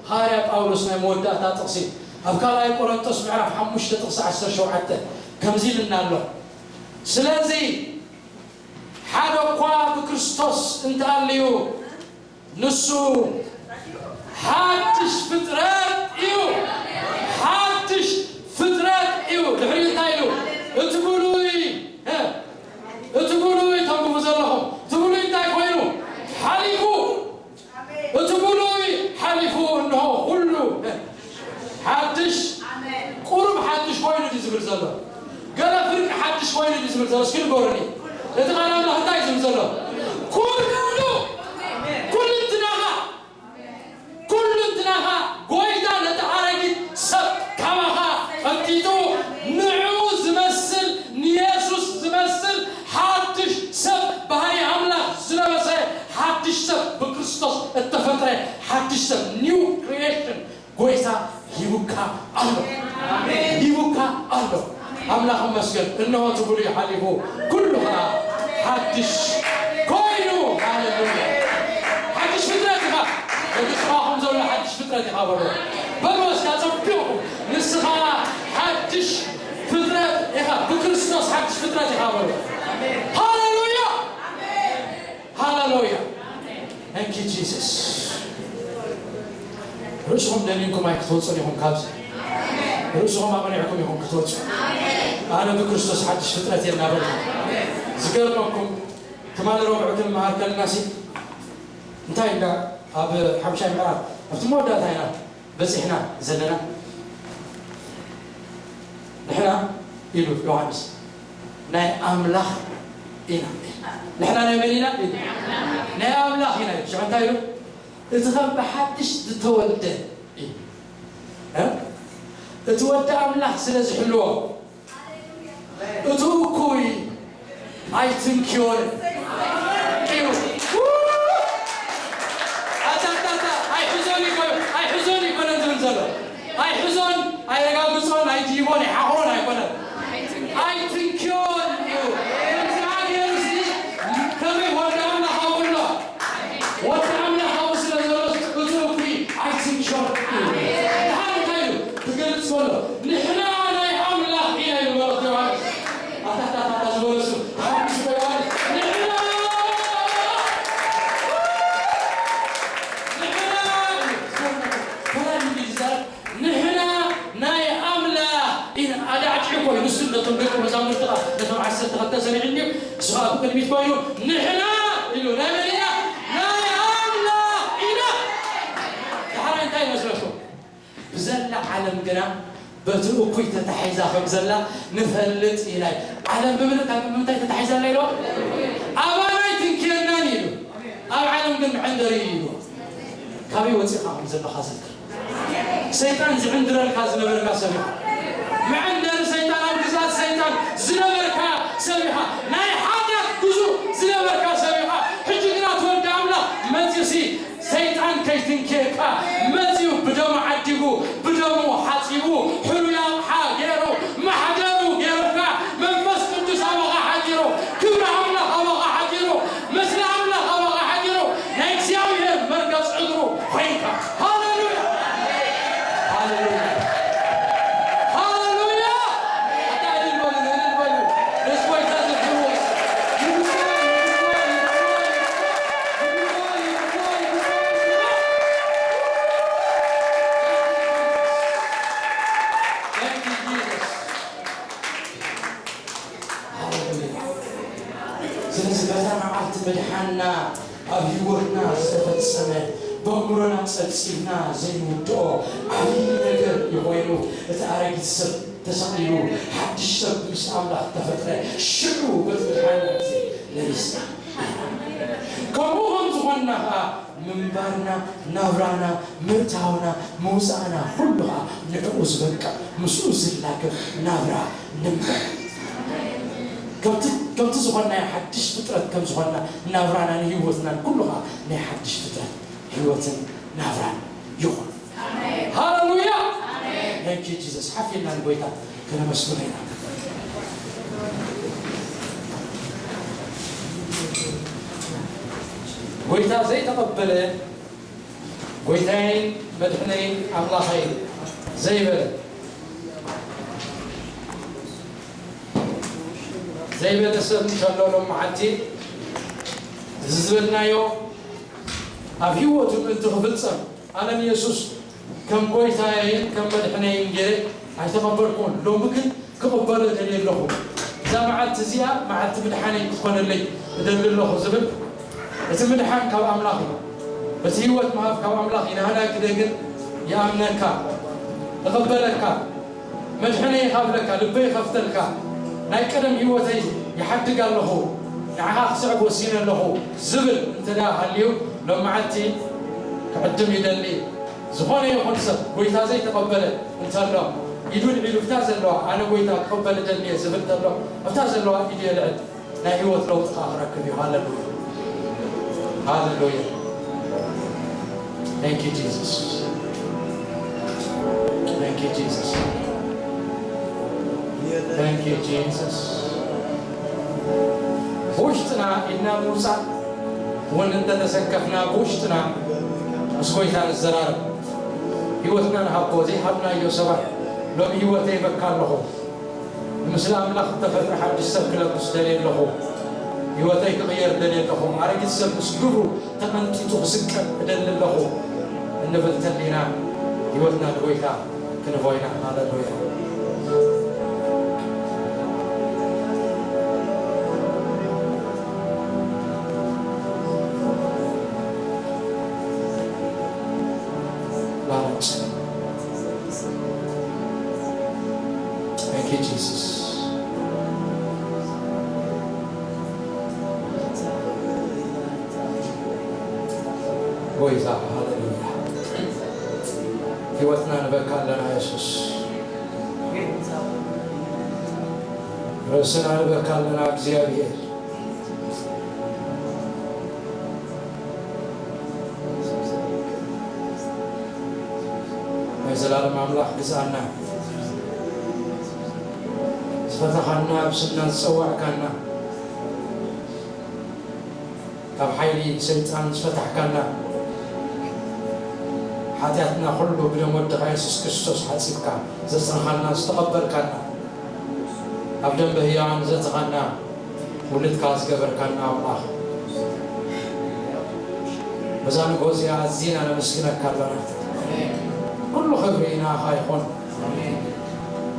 ሃዋርያ ጳውሎስ ናይ መወዳእታ ጥቕሲ ኣብ ካልኣይ ቆሮንቶስ ምዕራፍ ሓሙሽተ ጥቕሲ ዓሰርተ ሸውዓተ ከምዚ ኢልና ኣሎ። ስለዚ ሓደ እኳ ብክርስቶስ እንተኣልዩ፣ ንሱ ሓድሽ ፍጥረት እዩ። ሓድሽ ፍጥረት እዩ። ዝብል ዘሎ? ገለ ፍርቂ ሓድሽ ኮይኑ እዩ ዝብል ዘሎ? እስኪ ንገሩኒ። እቲ ቃል ኣምላኽ እንታይ እዩ ዝብል ዘሎ? ኩሉ፣ ኩልንትናኻ፣ ኩልንትናኻ ጎይታ ነቲ ኣረጊት ሰብ ካባኻ ቀንጢጡ ንዕኡ ዝመስል፣ ንየሱስ ዝመስል ሓድሽ ሰብ፣ ባህሪ ኣምላኽ ዝለበሰ ሓድሽ ሰብ፣ ብክርስቶስ እተፈጥረ ሓድሽ ሰብ፣ new creation፣ ጎይታ ሂቡካ ኣሎ። ሂቡካ ኣሎ። ኣምላኽ ይመስገን። እነሆ እቲ ብሉይ ሓሊፉ፣ ኩሉ ኸዓ ሓድሽ ኮይኑ። ሃሌሉያ። ሓድሽ ፍጥረት ኢኻ። ነቲ ጥቓኹም ዘሎ ሓድሽ ፍጥረት ኢኻ በሎ። በሎ እስኪ ኣጸቢቑ። ንስኻ ሓድሽ ፍጥረት ኢኻ። ብክርስቶስ ሓድሽ ፍጥረት ኢኻ በሎ። ሃሌሉያ። ሃሌሉያ። Thank you Jesus። ርእስኹም ደኒንኩም ኣይክትወጹን ኢኹም ካብዚ። ርእስኹም ኣቕኒዕኩም ኢኹም ክትወጹ። ኣነ ብክርስቶስ ሓድሽ ፍጥረት እየ እናበልኩ። ዝገርመኩም፣ ትማሊ ረቡዕ ክንመሃር ከለናሲ እንታይ ኢልና ኣብ ሓምሻይ ምዕራፍ ኣብቲ መወዳእታ ኢና በጺሕና ዘለና። ንሕና ኢሉ ዮሃንስ ናይ ኣምላኽ ኢና። ንሕና ናይ መን ኢና? ናይ ኣምላኽ ኢና። ሽዑ እንታይ ኢሉ? እቲ ከም ብሓድሽ ዝተወልደ እዩ። እ? እቲ ወዲ ኣምላኽ ስለ ዝሕልዎ፣ እቲ እኩይ ኣይትንክዮን እዩ። ኣታታታ፣ ኣይሕዞን ይኮ-፣ ኣይሕዞን ይኮነን ዝብል ዘሎ። ኣይሕዞን፣ ኣይረጋግጾን፣ ኣይድይቦን፣ ኣይሓኽሮን ኣይኮነን። ኣይትንክዮን እዩ። ከምዚኣ ገይሩሲ ከመይ ወዲ ኣምላኽ ኣብኡ ኣሎ? ወዲ ኣምላኽ ኣብኡ ስለ ዘሎ፣ እቲ እኩይ ኣይትንክዮን እዩ። ድሓር እንታይ ኢሉ ክገልጽ ከሎ፣ ንሕና ናይ ኣምላኽ ኢና ኢሉ መልእኽቲ ዮሃንስ። ኣታታታታ ዝበለሱ ሓዲስ ዮሃንስ፣ ንሕና፣ ንሕና እዩ። ፈላሊ እንግሊዝ ዛረብ፣ ንሕና ናይ ኣምላኽ ኢና። ኣዳዕዲዑ እኮ እዩ። ንሱ ነቶም ደቂ መዛሙርቲ ኸዓ፣ ነቶም ዓሰርተ ክልተ ሰሚዑ እንድዩ፣ ንሱ ኸዓ ብቅድሚት ኮይኑ፣ ንሕና ኢሉ፣ ናይ መን ኢና? ናይ ኣምላኽ ኢና። ደሓራይ እንታይ ይመስለኩም? ብዘላ ዓለም ግና በቲ እኩይ ተታሒዛ ከም ዘላ ንፈልጥ ኢና። ዓለም ብምንታይ፣ ብምንታይ ተታሒዛ ኣላ ኢልዋ? ኣባና ኣይትንክየናን ኢሉ። ኣብ ዓለም ግን መዐንደሪ እዩ ኢልዋ። ካበይ ወፂእኻ ከም ዘለኻ ዘክር። ሰይጣን ዝዕንድረልካ ዝነበርካ ሰብ ኢኻ። መዐንደሪ ሰይጣን፣ ኣብ ግዛት ሰይጣን ዝነበርካ ሰብ ኢኻ። ናይ ሓጢኣት ግዙእ ዝነበርካ ሰብ ኢኻ። ሕጂ ግና እቲ ወዲ ኣምላኽ መፂኡሲ ሰይጣን ከይትንክየካ መፂኡ፣ ብደሙ ዓዲጉ፣ ብደሙ ሓፂቡ፣ ሕሉይ ኣቕሓ ገይሩ፣ ማሕደሩ ገይሩካ፣ መንፈስ ቅዱስ ኣባኻ ሓዲሩ፣ ክብሪ ኣምላኽ ኣባኻ ሓዲሩ፣ ምስሊ ኣምላኽ ኣባኻ ሓዲሩ፣ ናይ እግዚኣብሔር መርገጽ እግሩ ኮይንካ። ሃሌሉያ! ሃሌሉያ! ሃሌሉያ! ኣታ እልል በሉ፣ እልል በሉ። ነዚ ጎይታ ዘክብርዎ። ይግባእ፣ ይግባእ፣ ይግባእ፣ ይግባእ፣ ይግባእ፣ ይግባእ። Thank you, Jesus. ሃሌሉያ። ስለዚ በዛ መዓልቲ ምድሓንና ኣብ ህይወትና ዝተፈጸመ፣ በእምሮና ጸብጺብና ዘይንውድኦ ዓብዪ ነገር እዩ ኮይኑ፣ እቲ ኣረጊት ሰብ ተሰቒሉ፣ ሓድሽ ሰብ ምስ ኣምላኽ ተፈጥረ። ሽዑ በቲ ምድሓንና ግዜ ለቢስና። ከምኡ ከም ዝኾንና ኸኣ ምንባርና፣ ናብራና፣ ምእታውና፣ ምውጻእና፣ ኩሉ ኸኣ ንዕኡ ዝበቅዕ፣ ምስኡ ዝላገብ ናብራ ንንበር። ከምቲ፣ ከምቲ ዝኾንናዮ ሓድሽ ፍጥረት ከም ዝኾንና፣ ናብራና ንህይወትናን ኩሉ ኸኣ ናይ ሓድሽ ፍጥረት ህይወትን ናብራን ይኹን። ሃሌሉያ! Thank you Jesus። ሓፍ ኢልና ንጎይታ ከነመስግኖ ኢና። ጎይታ ዘይተቐበለ፣ ጎይታዬን መድሕነይን ኣምላኸይ ዘይበለ፣ ዘይበለ ሰብ እንተሎ ሎም መዓልቲ እዚ ዝበልናዮ ኣብ ህይወቱ ምእንቲ ክፍጸም፣ ኣነ ንየሱስ ከም ጎይታዬን ከም መድሕነይን ገይረ ኣይተቐበልኩዎን። ሎሚ ግን ክቕበሎ እደሊ ኣለኹ። እዛ መዓልቲ እዚኣ መዓልቲ ምድሓነይ ክትኮነለይ እደሊ ኣለኹ ዝብል፣ እቲ ምድሓን ካብ ኣምላኽ እዩ። እቲ ህይወት ምሃብ ካብ ኣምላኽ እዩ። ናህና ግደ ግን ይኣምነካ፣ እቕበለካ። መድሕነይ ካብለካ፣ ልበይ ከፍተልካ፣ ናይ ቀደም ህይወተይ ይሓድግ ኣለኹ፣ ንዓኻ ክስዕብ ወሲነ ኣለኹ ዝብል እንተ ደኣ ሃልዩ፣ ሎም መዓልቲ ክዕድም ይደሊ። ዝኾነ ይኹን ሰብ ጎይታ ዘይተቐበለ እንተሎ፣ ኢዱ ልዒሉ፣ እታ ዘለዋ፣ ኣነ ጎይታ ክቕበል እደሊ እየ ዝብል እንተሎ፣ ኣብታ ዘለዋ ኢዱ የልዕል። ናይ ህይወት ለውጢ ከዓ ክረክብ እዩ። ሃሌሉያ፣ ሃሌሉያ። Thank you Jesus። Thank you Jesus። Thank you Jesus። ብውሽጥና ኢድና ምውፃእ እውን እንተተሰከፍና፣ ብውሽጥና ምስ ጎይታ ንዘራረብ። ህይወትና ንሃቦ ዘይሃብናዮ ሰባት። ሎሚ ህይወተይ በካ ኣለኹ። ንምስሊ ኣምላኽ እተፈጥረ ሓድሽ ሰብ ክለብስ ደልየ ኣለኹ። ህይወተይ ክቕየር ደልየ ኣለኹ። ኣረጊት ሰብ ምስ ግብሩ ተቐንጢጡ ክስቀል እደሊ ኣለኹ እንብል እንተሊና፣ ህይወትና ንጎይታ ክንህቦ ኢና። ሃሌሉያ። ባሮች። Thank you Jesus። ጎይታ፣ ሃሌሉያ። ህይወትና ንበካ ኣለና የሱስ። ርእስና ንበካ ኣለና እግዚኣብሔር። ናይ ዘላለም ኣምላኽ ግዝኣና፣ ዝፈተኻና፣ ብስምና ዝጸዋዕካና፣ ካብ ሓይሊ ሰይጣን ዝፈታሕካና፣ ሓጢኣትና ኩሉ ብደም ወድኻ የሱስ ክርስቶስ ሓጺብካ ዘጽንኻና፣ ዝተቐበልካና፣ ኣብ ደንበ ህያዋን ዘተኻና፣ ውሉድካ ዝገበርካና ኣምላኽ፣ በዛ ንግሆ እዚኣ ኣዚና ነመስግነካ ኣለና። ኩሉ ክብሪ ንኣኻ ይኹን።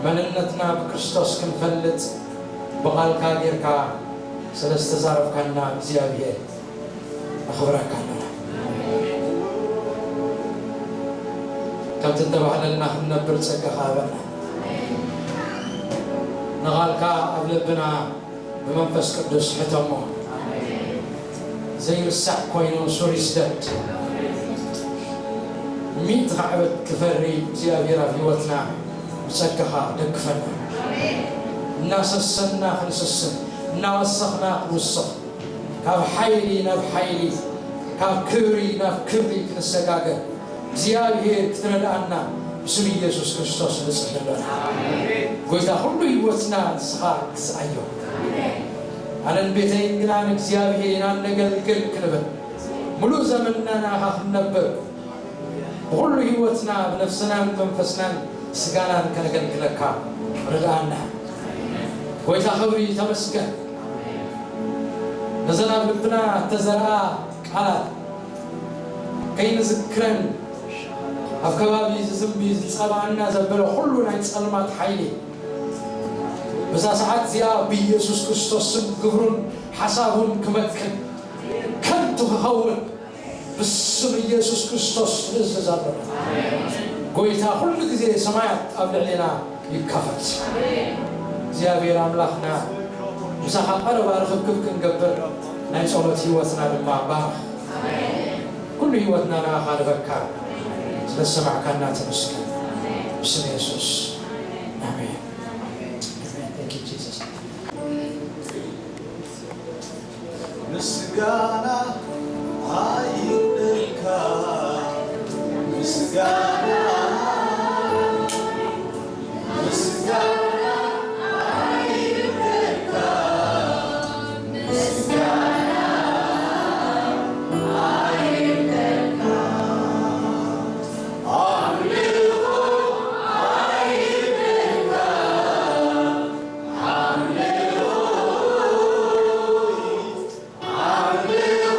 መንነትና ብክርስቶስ ክንፈልጥ ብቓልካ ጌርካ ስለ ዝተዛረብካና እግዚኣብሔር ነኽብረካ ኣለና። ከምቲ እተባህለልና ክንነብር ጸጋኻ ሃበና። ንቓልካ ኣብ ልብና ብመንፈስ ቅዱስ ሕተሞ። ዘይርሳዕ ኮይኑ ሱር ይስደድ። ሚእቲ ዓመት ክፈሪ እግዚኣብሔር ኣብ ህይወትና ብጸጋኻ ደግፈና። እናሰሰና ክንስስን፣ እናወሰኽና ክንውስኽ፣ ካብ ሓይሊ ናብ ሓይሊ፣ ካብ ክብሪ ናብ ክብሪ ክንሰጋገር እግዚኣብሔር ክትረድኣና ብስም ኢየሱስ ክርስቶስ ንጽሊ ኣለና። ጎይታ፣ ኩሉ ህይወትና ንስኻ ግዝኣዮ። ኣነን ቤተይን ግና ንእግዚኣብሔር ኢና ነገልግል ክንብል፣ ምሉእ ዘመንና ንኣኻ ክንነብር፣ ብኹሉ ህይወትና ብነፍስናን መንፈስናን ስጋናን ከነገልግለካ ርድኣና። ጎይታ፣ ክብሪ ተመስገን። ነዘን ኣብ ልብና እተዘርኣ ቃላት ከይንዝክረን፣ ኣብ ከባቢ ዝዝንቢ ዝጸባኣና ዘበለ ኩሉ ናይ ጸልማት ሓይሊ፣ በዛ ሰዓት እዚኣ ብኢየሱስ ክርስቶስ ስም ግብሩን ሓሳቡን ክመክን፣ ከንቱ ክኸውን፣ ብስም ኢየሱስ ክርስቶስ ንእዝዝ ኣለና። ጎይታ፣ ኩሉ ግዜ ሰማያት ኣብ ልዕሌና ይከፈት። እግዚኣብሔር ኣምላኽና፣ ምሳኻ ቀረባ ርኽብክብ ክንገብር፣ ናይ ጸሎት ህይወትና ድማ ባርኽ። ኩሉ ህይወትና ንኣኻ ንበካ። ስለ ዝሰማዕካና ተመስገን። ብስም የሱስ። ኣሜን። ኣሜን። Thank you, Jesus። ምስጋና ኣይብልካ፣ ምስጋና፣ ምስጋና ኣይብልካ፣ ምስጋና ኣይብልካ፣ ኣምልኾ ኣይብልካ፣ ኣምልኾ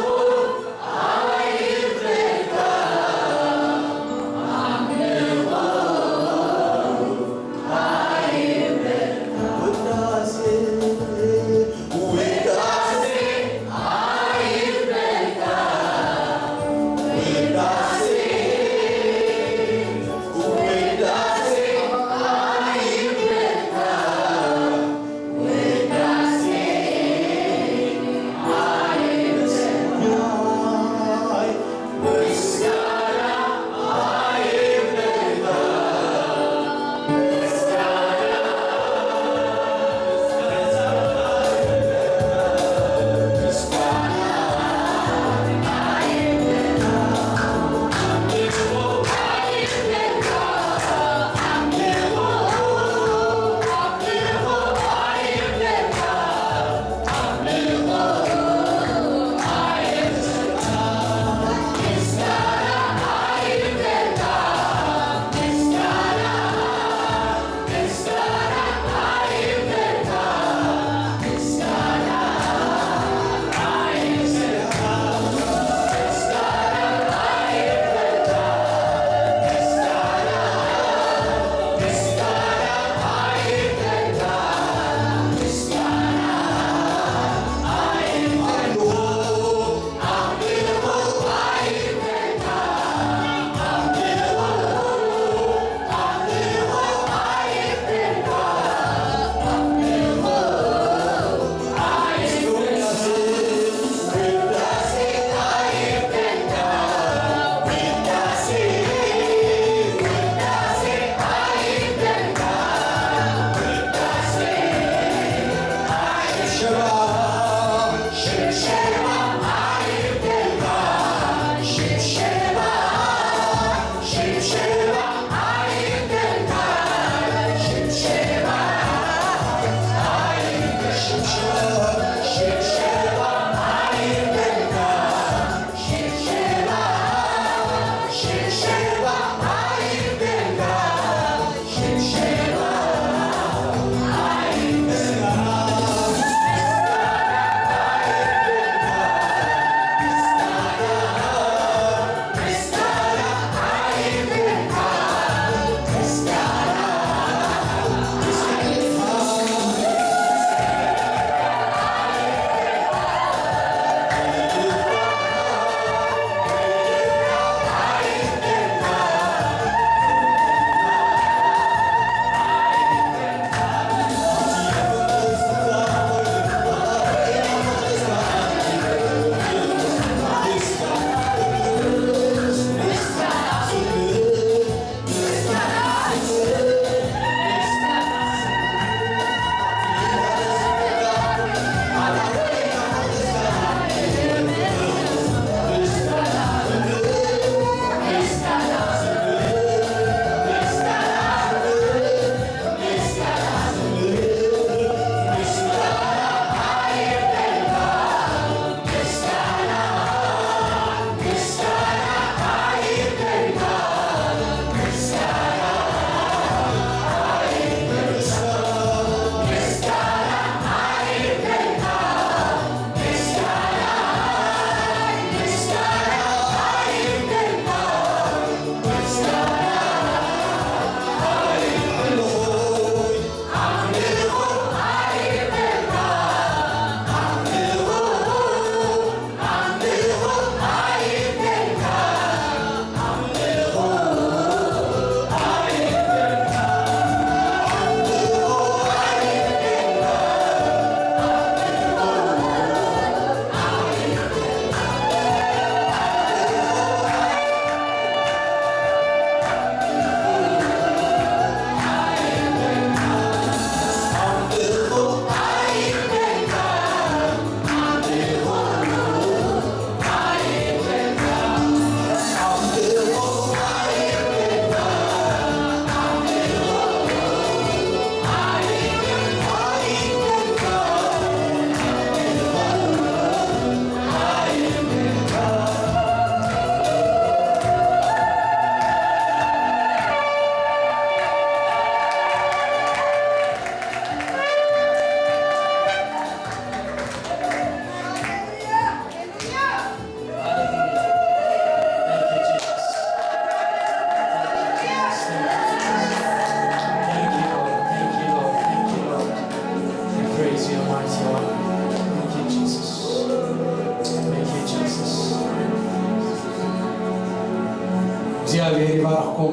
እግዚኣብሔር ይባርኽኩም።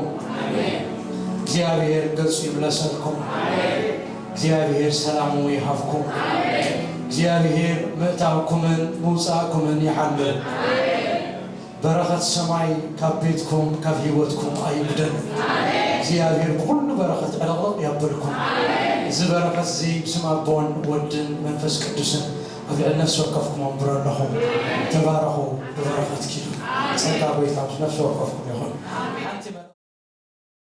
እግዚኣብሔር ገጹ ይምለሰልኩም። እግዚኣብሔር ሰላሙ ይሃብኩም። እግዚኣብሔር ምእታውኩምን ምውጻእኩምን ይሓልል። በረኸት ሰማይ ካብ ቤትኩም ካብ ህይወትኩም ኣይጉደል። እግዚኣብሔር ብኹሉ በረኸት ዕለቕለቕ የብልኩም። እዚ በረኸት እዚ ብስም ኣቦን ወድን መንፈስ ቅዱስን ኣብ ልዕሊ ነፍሲ ወከፍኩም ኣንብሮ ኣለኹ። ተባረኹ ብበረኸት ኪዱ። ጸጋ ጎይታ ምስ ነፍሲ ወከፍኩም ይኹን። ሓንቲ